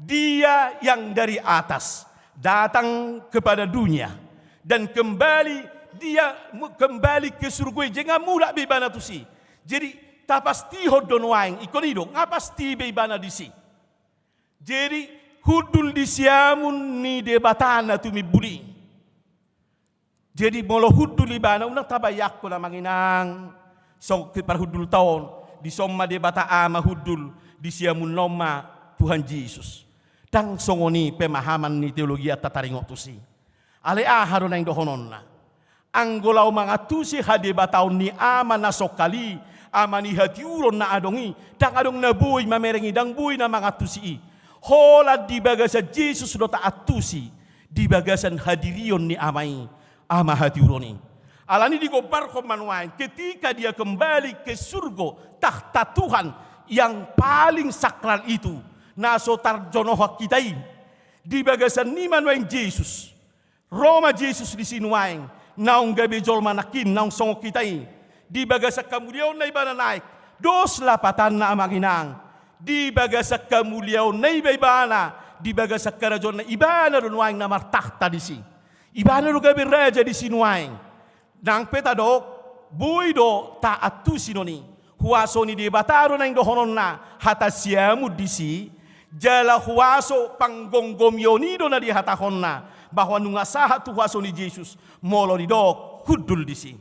Dia yang dari atas datang kepada dunia dan kembali dia mu-, kembali ke surgo i, jadi nga mulak be ibana tusi. Jadi, tapastihon do nuaeng, ingkon i do, nga pasti be ibana disi. Jadi, hundul di siamun ni Debata na tumimbul i. Jadi, molo hundul ibana, unang tabayangkon amang inang, songon parhundulta on, dison ma Debata Ama hundul, di siamunna on ma Tuhan Jesus. Ndang songon i pemahaman ni teologianta taringot tusi. Alai aha do naeng dohononna? Anggo laho mangantusi hadebataon ni Ama na songkal i, Ama ni hatiuron na adong i, ndang adong na boi mamereng i, ndang boi na mangantusi i. Holan di bagasan Jesus do taantusi, di bagasan hadirion ni Ama i, Ama hatiuron i. Alani i digombarhon ma nuaeng, ketika dia kembali ke surgo, takhta Tuhan yang paling sakral itu, na so tarjonohon hita i. Di bagasan i ma nuaeng Jesus. Ro ma Jesus disi nuaeng, naung gabe jolma nangkin, naung songon hita i. Di bagasan hamuliaonna ibana naek, dos lapatanna amang inang. Di bagasan hamuliaonna iba ibana, di bagasan harajaonna ibana do nuaeng na martakhta disi. Ibana do gabe raja disi nuaeng. Nang pe tadok, boi do taantusi non i. Huaso ni Debata do naeng dohononna hata siamun disi, jala huaso panggomgomion i do na dihatahonna, bahwa nunga sahat tu huaso ni Jesus, molo didok, hundul disi.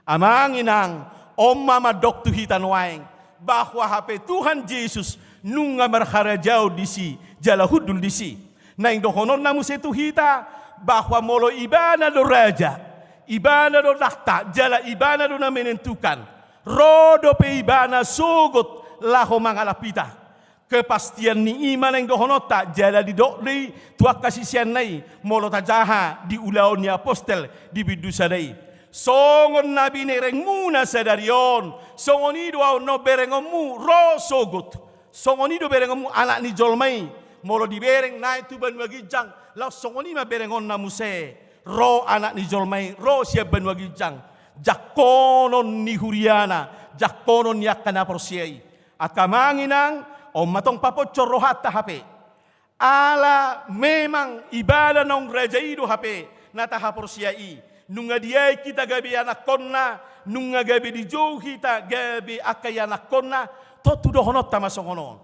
Amang inang, on ma mandok tu hita nuaeng, bahwa hape Tuhan Jesus nunga marharajaon disi, jala hundul disi. Naeng dohononna muse tu hita, bahwa molo ibana do raja, ibana do takhta, jala ibana do na menentukan. Ro dope ibana sogot laho mangalap hita. Kepastian ni i ma naeng dohononta, jala didok do i tu angka siseanna i, molo tajaha di Ulaon ni Apostel di bindu sada i. Songon na binerengmuna sadari on, songon i do ahu na berengonmu ro sogot. Songon i do berengonmu Anak ni jolma i, molo dibereng naek tu banua ginjang, laos songon i ma berengonna muse, ro Anak ni jolma i, ro sian banua ginjang, jangkonon ni huriana, jangkonon ni angka na porsea i. Angka amang inang, on ma tong paponcor rohanta hape. Ala memang ibana naung raja i do hape, na tahaporseai. Nunga diain hita gabe anakkonna, nunga gabe dijou hita gabe angka ianakkonna, tontu dohononta ma songon on.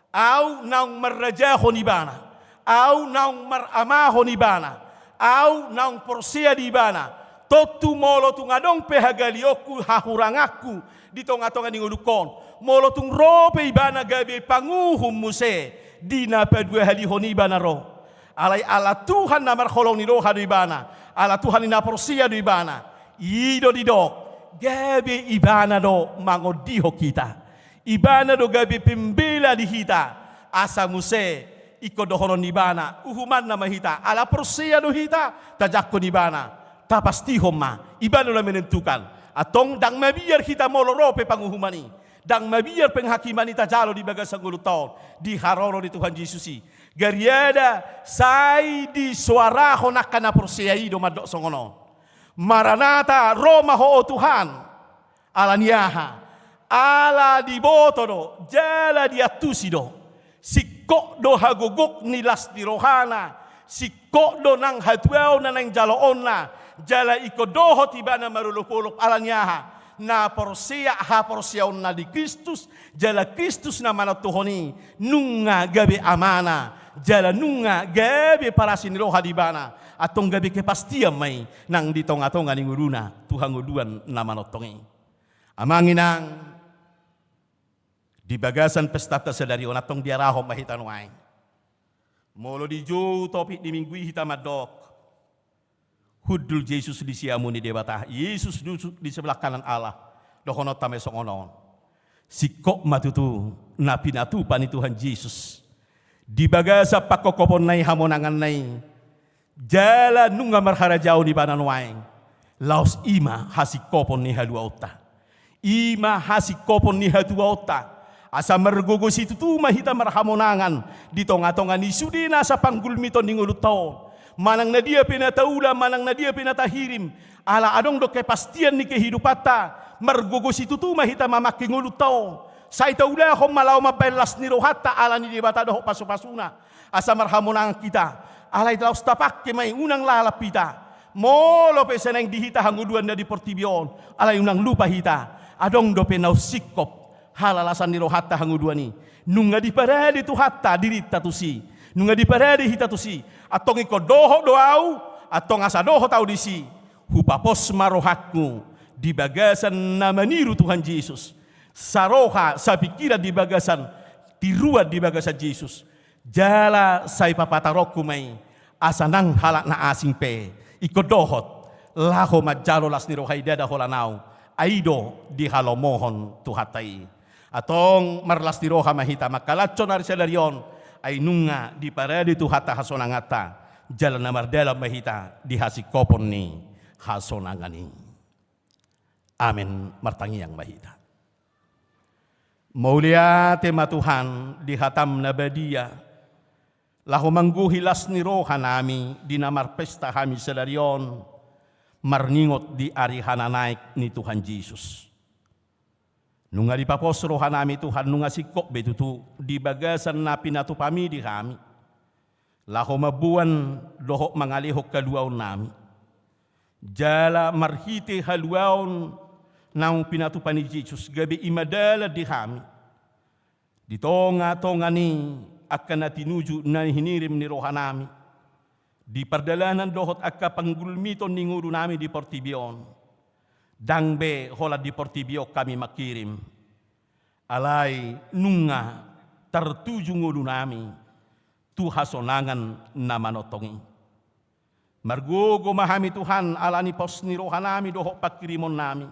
Ahu naung marrajahon ibana, ahu naung maramahon ibana, ahu naung porsea di ibana, tontu molo tung adong pe hagalionku, hahuranganku di tongatonga ni ngolungkon, molo tung ro pe ibana gabe panguhum muse di na paduahalihon ibana ro. Alai ala Tuhan na marholong ni roha do ibana, ala Tuhan i na porsea do ibana, i do didok, gabe ibana do mangondihon hita. Ibana do gabe pembela di hita, asa muse ingkon dohonon ni ibana, uhumanna ma hita, ala porsea do hita, tajangkon ibana, tapastihon ma, ibana do na menentukan. Antong ndang mabiar hita molo ro pe panguhuman i, ndang mabiar penghakiman i tajalo di bagasan ngolunta on, di haroro ni Tuhan Jesus i. Gariada sai disoarahon angka na porsea i do mandok songon on. Maranata, ro ma Ho o Tuhan. Ala ni aha? Ala diboto do, jala diantusi do. Singkop do hagogok ni las ni rohana, singkop do nang hatuaon na naeng jaloonna, jala ingkon dohot ibana marolopolop ala ni aha? Na porsea haporseaonna di Kristus, jala Kristus na manontuhon i, nunga gabe amana, jala nunga gabe parasi ni roha di ibana, antong gabe kepastian ma i nang di tongatonga ni ngoluna, tu hangoluan na manongtong i. Amang inang, di bagasan pestanta sadari on antong diarahon ma hita nuaeng. Molo dijou topik ni minggu i hita mandok, hundul Jesus di siamun ni Debata, Jesus duduk di sebelah kanan Allah, dohononta ma i songon on. Singkop ma tutu na pinatupa ni Tuhan Jesus di bagasan pangkophoponna i, hamonanganna i, jala nunga marharajaon ibana nuaeng, laos i ma hasingkopon ni haluaonta. I ma hasingkopon ni hatuaonta. Asa margogo situtu ma hita marhamonangan di tongatonga ni sude nasa panggulmiton ni ngolunta on. Manang na dia pe na taula, manang na dia pe na tahirim, ala adong do kepastian ni kehidupanta, margogo situtu ma hita mamangke ngolunta on. Sai taulahon ma laho mambahen las ni rohanta ala ni Debata dohot pasupasuna, asa marhamonangan hita. Alai laos tapangke ma i, unang lalap hita. Molo pe sai naeng di hita hangoluan na di portibi on, alai unang lupa hita, adong dope na umsingkop halalasan ni rohanta hangoluan i. Nunga diparade Tuhanta dirinta tusi, nunga diparade hita tusi. Antong ingkon dohot do ahu, antong asa dohot ahu disi, hupapos ma rohangku di bagasan na maniru Tuhan Jesus. Saroha, sapingkiran di bagasan, tiruan di bagasan Jesus. Jala sai papataronku ma i, asa nang halak na asing pe ingkon dohot laho manjalo las ni roha i, ndada holan ahu, ai i do dihalomohon Tuhanta i. Antong marlas ni roha ma hita mangkalashon ari sadari on, ai nunga diparade Tuhanta hasonanganta, jala na mardalan ma hita di hasingkopon ni hasonangan i. Amen. Martangiang ma hita. Mauliate ma Tuhan di hataM na badia, laho manggohi las ni roha nami di na marpesta hami sadari on, marningot di ari hananaek ni Tuhan Jesus. Nunga dipapos roha nami Tuhan, nunga singkop be tutu di bagasan na pinatupaMi di hami, laho mamboan dohot mangalehon haluaon nami. Jala marhite haluaon naung pinatupa ni Jesus, gabe i ma dalan di hami di tongatonga ni angka na tinuju na hinirim ni roha nami, di pardalanan dohot angka panggulmiton ni ngolu nami di portibi on. Ndang be holan di portibi on hami mangkirim, alai nunga tartuju ngolu nami tu hasonangan na manongtong i. Margogo ma hami Tuhan ala ni pos ni roha nami dohot pangkirimon nami.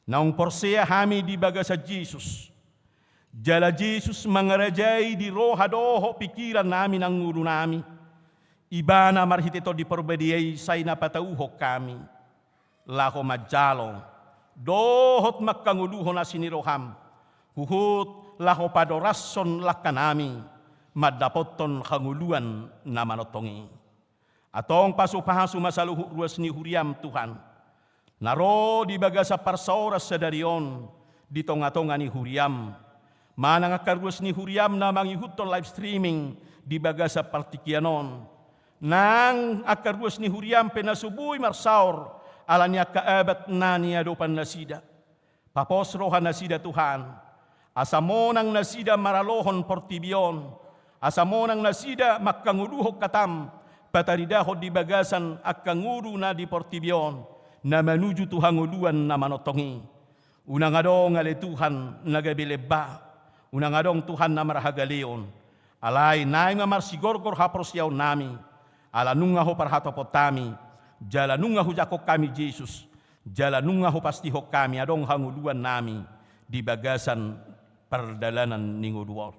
Naung porsea hami di bagasan Jesus. Jala Jesus mangarajai di roha dohot pingkiran nami nang ngolu nami. Ibana marhite Tondi Parbadia i sai na patauhon hami laho manjalo dohot manghangoluhon asi ni rohaM, huhut laho padorashon langka nami mandapothon hangoluan na manongtong i. Antong pasupasu ma saluhut ruas ni huriaM Tuhan, na ro di bagasan parsaoran sadari on di tongatonga ni huriaM, manang angka ruas ni huriaM na mangihuthon live streaming di bagasan partingkian on, nang angka ruas ni huriaM pe na so boi marsaor ala ni angka abat na niadopan nasida. Papos roha nasida Tuhan, asa monang nasida maralohon portibi on, asa monang nasida manghangoluhon hataM, pataridahon di bagasan angka ngolu na di portibi on, na manuju tu hangoluan na manongtong i. Unang adong ale Tuhan na gabe lemba, unang adong Tuhan na marhagaleon. Alai naeng ma marsigorgor haporseaon nami, ala nunga Ho parhatopot hami, jala nunga hujangkon hami Jesus, jala nunga hupastihon hami adong hangoluan nami di bagasan pardalanan ni ngolu on.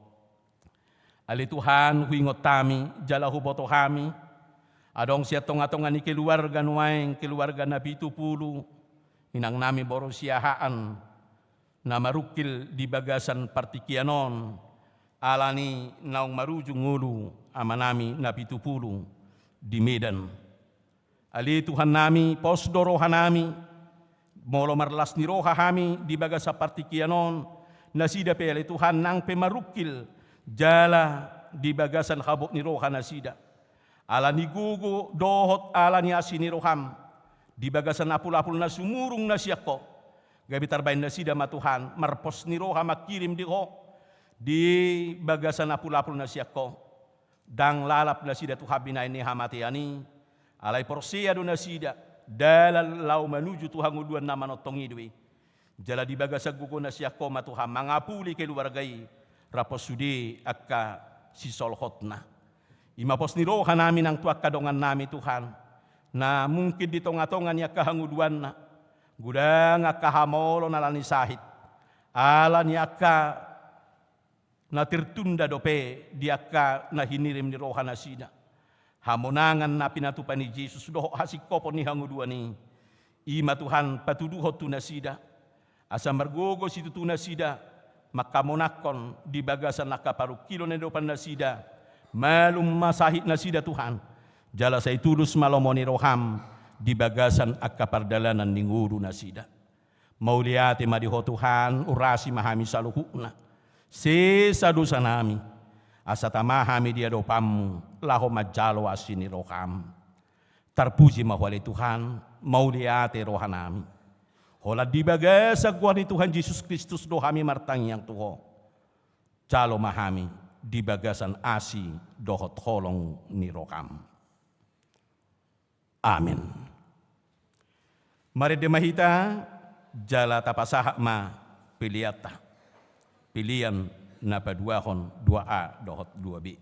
Ale Tuhan, huingot hami jala huboto hami, adong sian tongatonga ni keluarga nuaeng, keluarga Napitupulu, inang nami boru Siahaan, na marungkil di bagasan partingkian on, ala ni naung marujung ngolu ama nami Napitupulu di Medan. Ale Tuhan nami, pos do roha nami, molo marlas ni roha hami di bagasan partingkian on, nasida pe ale Tuhan nang pe marungkil jala di bagasan habot ni roha nasida. Ala ni gogo dohot ala ni asi ni rohaM, di bagasan apulapul na sumurung na sian Ho, gabe tarbahen nasida ma Tuhan marpos ni roha mangkirim di Ho, di bagasan apulapul na sian Ho. Ndang lalap nasida tu hambinaen ni hamatean i, alai porsea do nasida, dalan laho manuju tu hangoluan na manongtong i do i. Jala di bagasan gogo na sian Ho ma Tuhan mangapuli keluarga i, rap sude angka sisolhotna. I ma pos ni roha nami nang tu angka dongan nami Tuhan, na mungkin di tongatonga ni angka hangoluanna, godang angka hamolon ala ni sahit, ala ni angka na tertunda dope di angka na hinirim ni roha nasida. Hamonangan na pinatupa ni Jesus dohot hasingkopon ni hangoluan i, i ma Tuhan patuduhon tu nasida, asa margogo situtu nasida manghamonangkon di bagasan angka parungkilon na niadopan nasida. Malum ma sahit nasida Tuhan, jala sai tulus ma lomo ni rohaM di bagasan angka pardalanan ni ngolu nasida. Mauliate ma di Ho Tuhan, urasi ma hami saluhutna, sesa dosa nami, asa tama hami di adopanMu laho manjalo asi ni rohaM. Tarpuji ma Ho ale Tuhan, mauliate rohanami. Holan di bagasan goar ni Tuhan Jesus Kristus do hami martangiang tu Ho. Jalo ma hami di bagasan asi dohot holong ni roham. Amen. Marende ma hita, jala tapasahat ma peleanta. Pelean na paduahon dua A dohot dua B.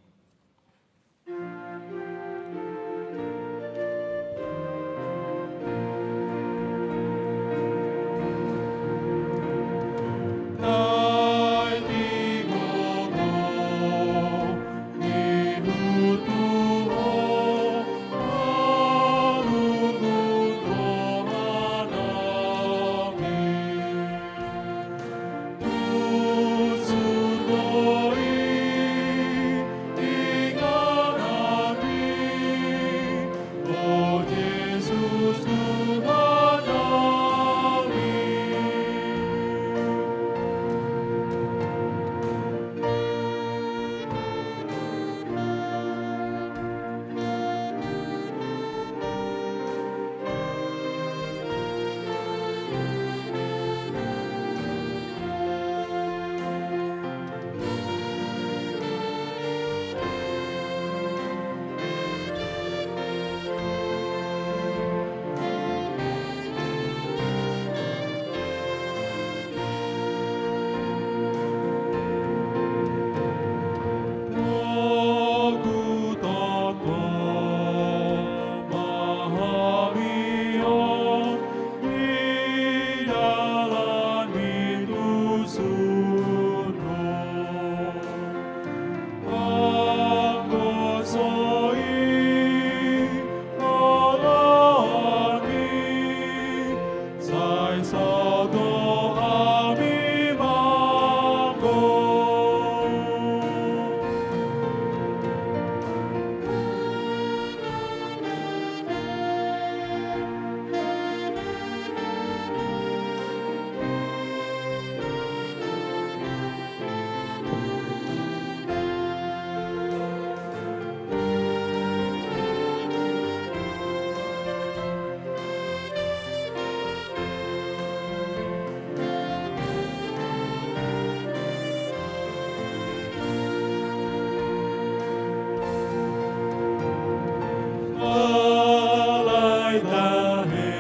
Alai tahe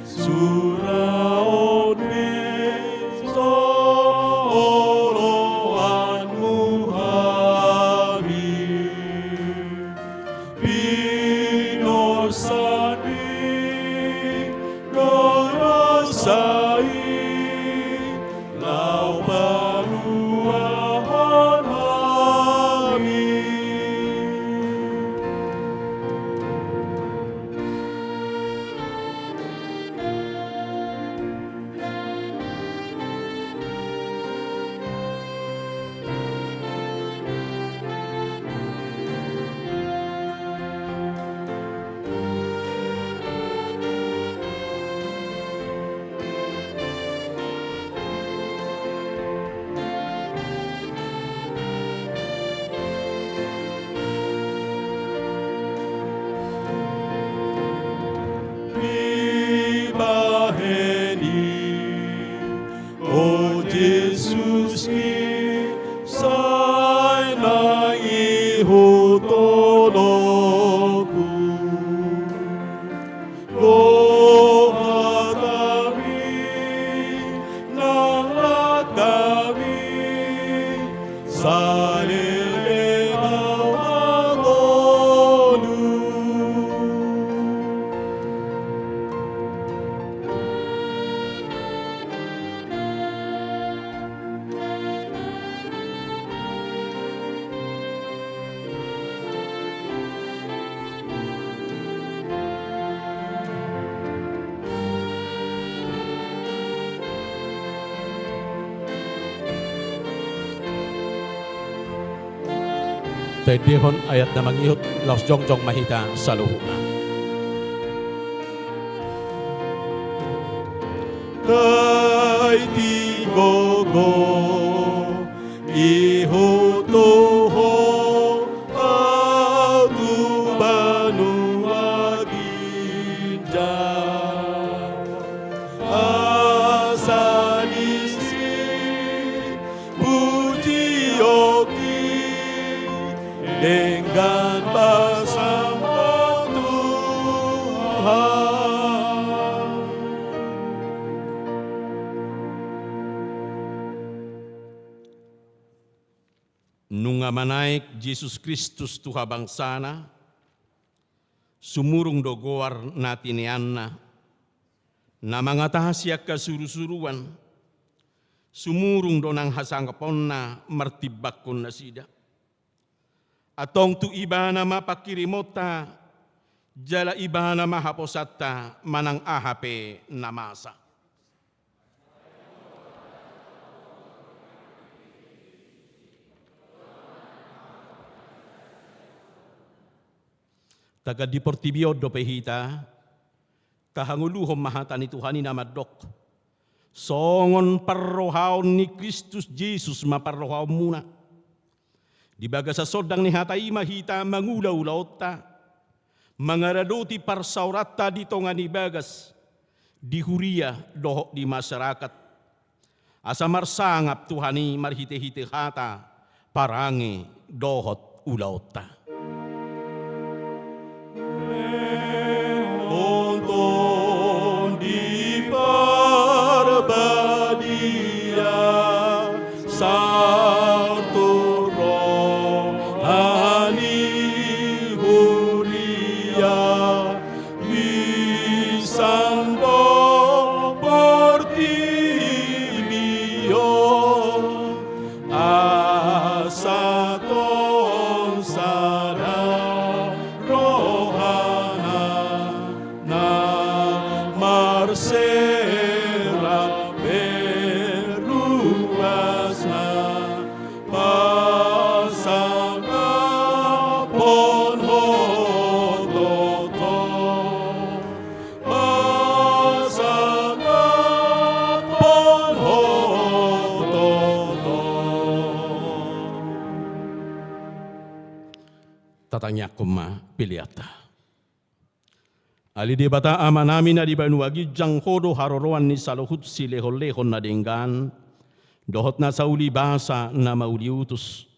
suraon ni so oloanmu hami. Pinosani do rosa i laho paluahon hami. Dibahen i, o Jesus i, sai na ihut holongku. Dohot hami, nang lat hami, saleleng ma ngolu. Taendehon ayat na mangihut, laos jongjong ma hita saluhutna. Taiti gogo ihut tu ho, ahu tu banua Dan pasang Ho Tuhan. Nunga manaek Jesus Kristus tu habangsana, sumurung do goar na tineanna, na mangatasi angka surusuruan, sumurung do nang hasangaponna martimbangkon nasida. Antong tu Ibana ma pangkirimonta, jala Ibana ma haposanta manang aha pe na masa. Tagan di portibi on dope hita, tahangoluhon ma hata ni Tuhan i na mandok: Songon parrohaon ni Kristus Jesus ma parrohaonmuna. Di bagasan sondang ni hata i ma hita mangula ulaonta, mangaradoti parsaoranta di tonga ni bagas, di huria dohot di masyarakat. Asa marsangap Tuhan i marhitehite hata, parange dohot ulaonta. Tondi Parbadia, sahat tu roha ni huria, di sandok portibi on, asa tong sada rohana, na marserap pe ruasna. Pasangaphon Ho toto, pasangaphon Ho toto. Tatangiangkon ma peleanta. Ale Debata Amanami na di banua ginjang, Ho do haroroan ni saluhut silehonlehon na denggan dohot na sauli basa na mauliutus.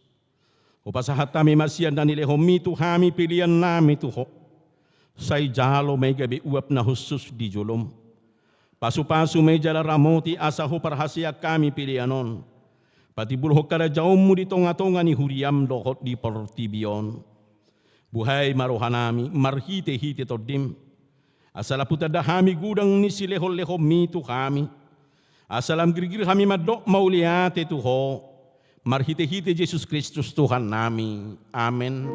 Hupasahat hami ma sian na nilehonmi tu hami peleannami tu Ho. Sai jalo ma i gabe uap na hushus di jolom. Pasupasu ma i jala ramoti asa huparhaseang hami pelean on. Patimbulhon harajaonmu di tongatonga ni huriam dohot di portibi on. Buhai ma rohanami marhitehite Tondim, asa lam hutanda hami godang ni silehonlehonmi tu hami, asa lam girgir hami mandok mauliate tu Ho, marhitehite Jesus Kristus Tuhannami. Amen.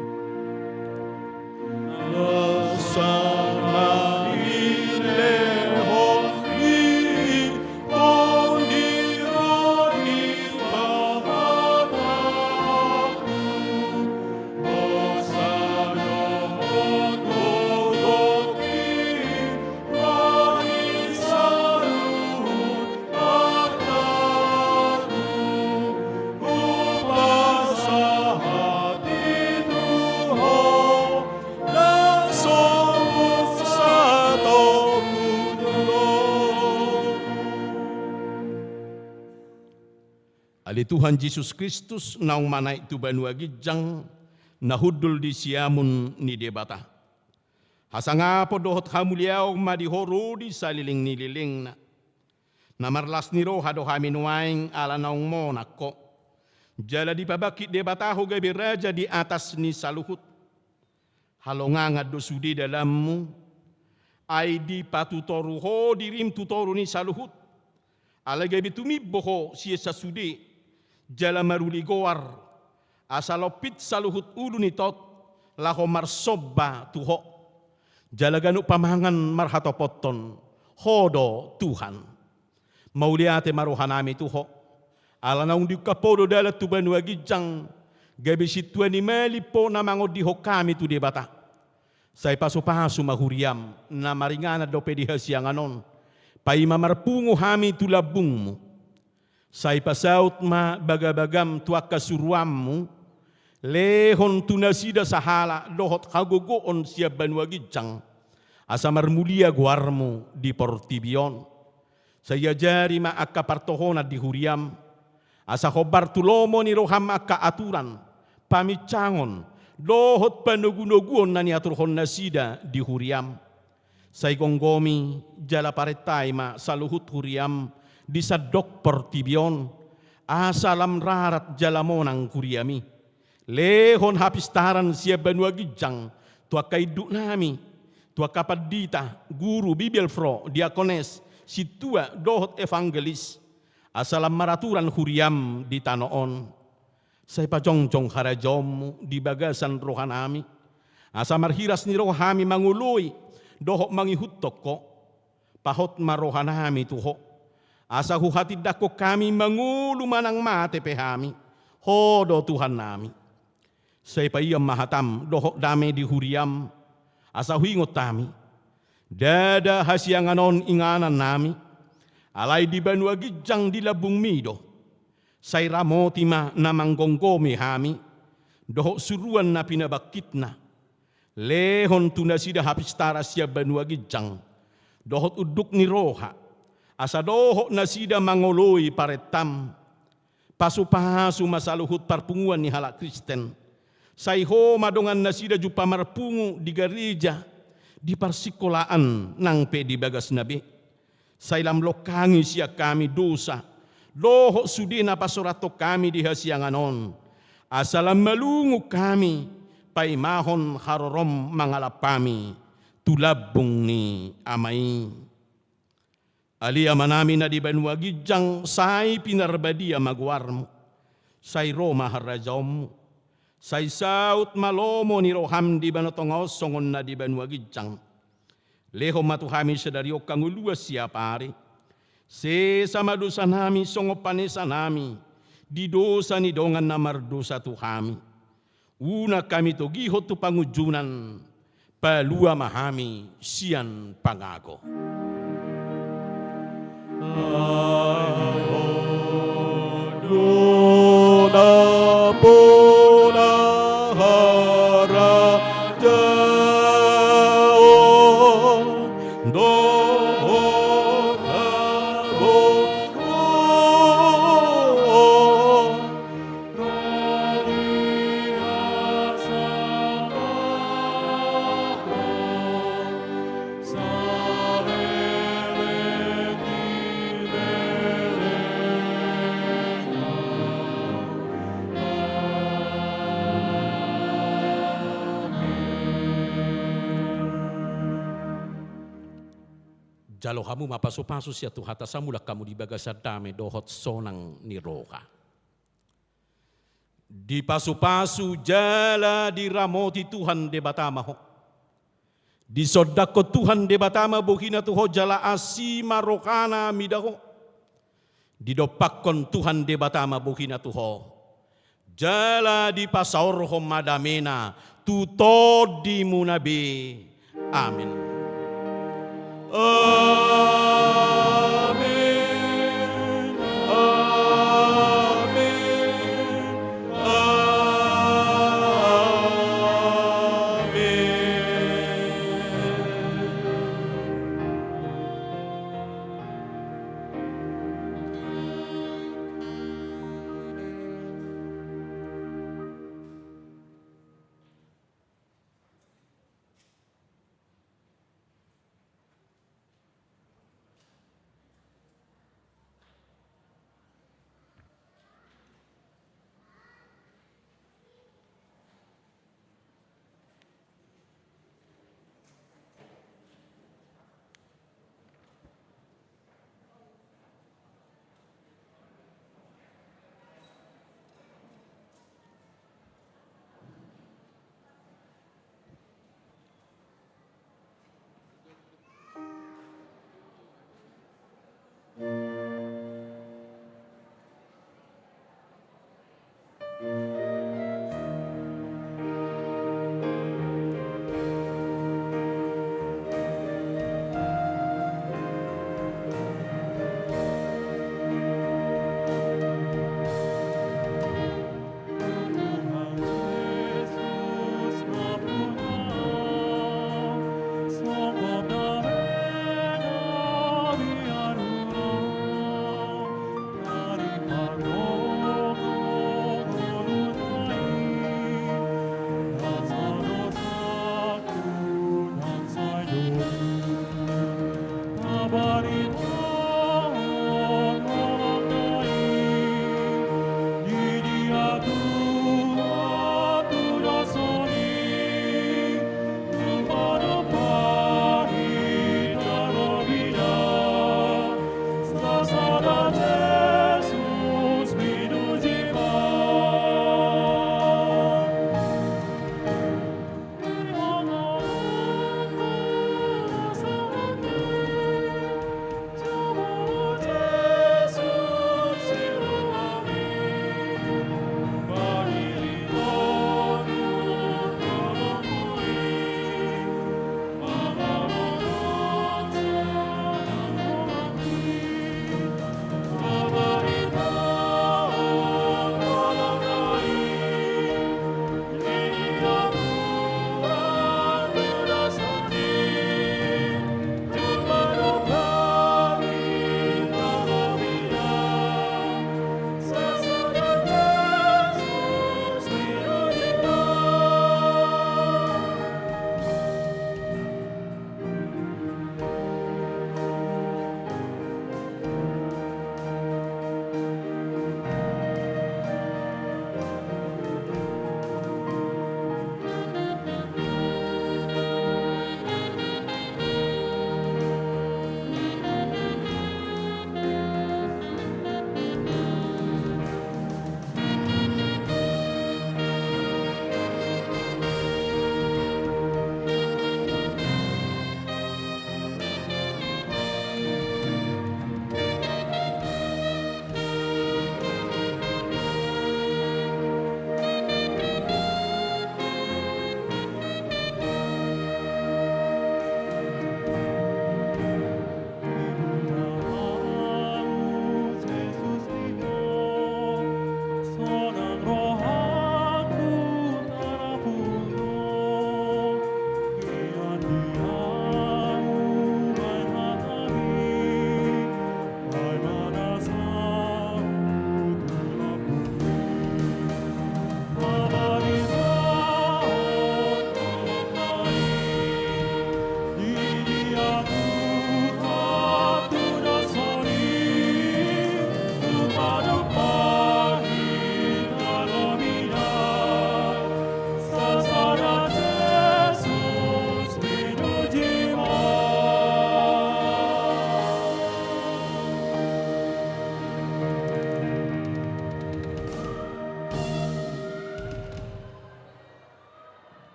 Ale Tuhan Jesus Kristus, naung manaek tu banua ginjang, na hundul di siamun ni Debata. Hasangapon dohot hamuliaon ma di Ho ro di saleleng ni lelengna. Na marlas ni roha do hami nuaeng ala naung monang Ho. Jala dipabangkit Debata Ho gabe raja di atas ni saluhut. Halongangan do sude dalanmu, ai dipatutoru Ho dirim tu toru ni saluhut. Alai gabe tumimbo Ho sian sasude, jala maruli goar, asa lompit saluhut ulu ni tot laho marsomba tu Ho. Jala ganup pamangan marhatopothon, Ho do Tuhan. Mauliate ma rohanami tu Ho. Ala naung diungkap Ho do dalan tu banua ginjang, gabe sintua ni malim Ho na mangondihon hami tu Debata. Sai pasupasu ma huriam, na maringanan dope di hasiangan on. Paima marpungu hami tu lambungmu. Sai pasaut ma bagabagam tu angka suruanmu, lehon tu nasida sahala dohot hagogoon sian banua ginjang, asa marmulia goarmu di portibi on. Sai ajari ma angka partohonan di huriam, asa hombar tu lomo ni roham angka aturan, paminsangon, dohot panogunoguon na niaturhon nasida di huriam. Sai gomgomi jala parentai ma saluhut huriam di sandok portibi on, asa lam rarat jala monang huriami. Lehon hapistaran sian banua ginjang tu angka induknami, tu angka pandita, guru, bibelvrouw, diakones, sintua dohot evangelis, asa lam maraturan huriam di tano on. Sai pajongjong harajaonmu di bagasan rohanami, asa marhiras ni roha hami mangoloi dohot mangihuthon Ho. Pahot ma rohanami tu Ho, asa huhatindangkon hami mangolu manang mate pe hami, Ho do Tuhannami. Sai paian ma hatam dohot dame di huriam, asa huingot hami. Ndada hasiangan on inganannami, alai di banua ginjang di lambungmi do. Sai ramoti ma na manggomgomi hami, dohot suruan na pinabangkitna. Lehon tu nasida hapistaran sian banua ginjang, dohot unduk ni roha, asa dohot nasida mangoloi parentam. Pasupasu ma saluhut parpunguan ni halak Kristen. Sai Ho ma dongan nasida jumpa marpungu di gareja, di parsikolaan nang pe di bagasna be. Sai lam longkangi sian hami dosa dohot sude na pasorathon hami di hasiangan on, asa lam malungun hami paimahon harorom mangalap hami tu lambung ni Ama i. Ale Amanami na di banua ginjang, sai pinarbadia ma goarmu. Sai ro ma harajaonmu. Sai saut ma lomo ni roham di banua tonga on songon na di banua ginjang. Lehon ma tu hami sadari on hangoluan siapari. Sesa ma dosanami songon panesanami di dosa ni dongan na mardosa tu hami. Unang hami togihon tu pangunjunan, palua ma hami sian pangago. Jalo hamu ma pasupasu sian Tuhanta, sai mulak hamu di bagasan dame dohot sonang ni roha. Dipasupasu jala diramoti Tuhan Debata ma ho. Disondangkon Tuhan Debata ma bohina tu ho jala asi ma rohana mida ho. Didompakkon Tuhan Debata ma bohina tu ho. Jala dipasaorhon ma damena tu tondimuna be. Amen.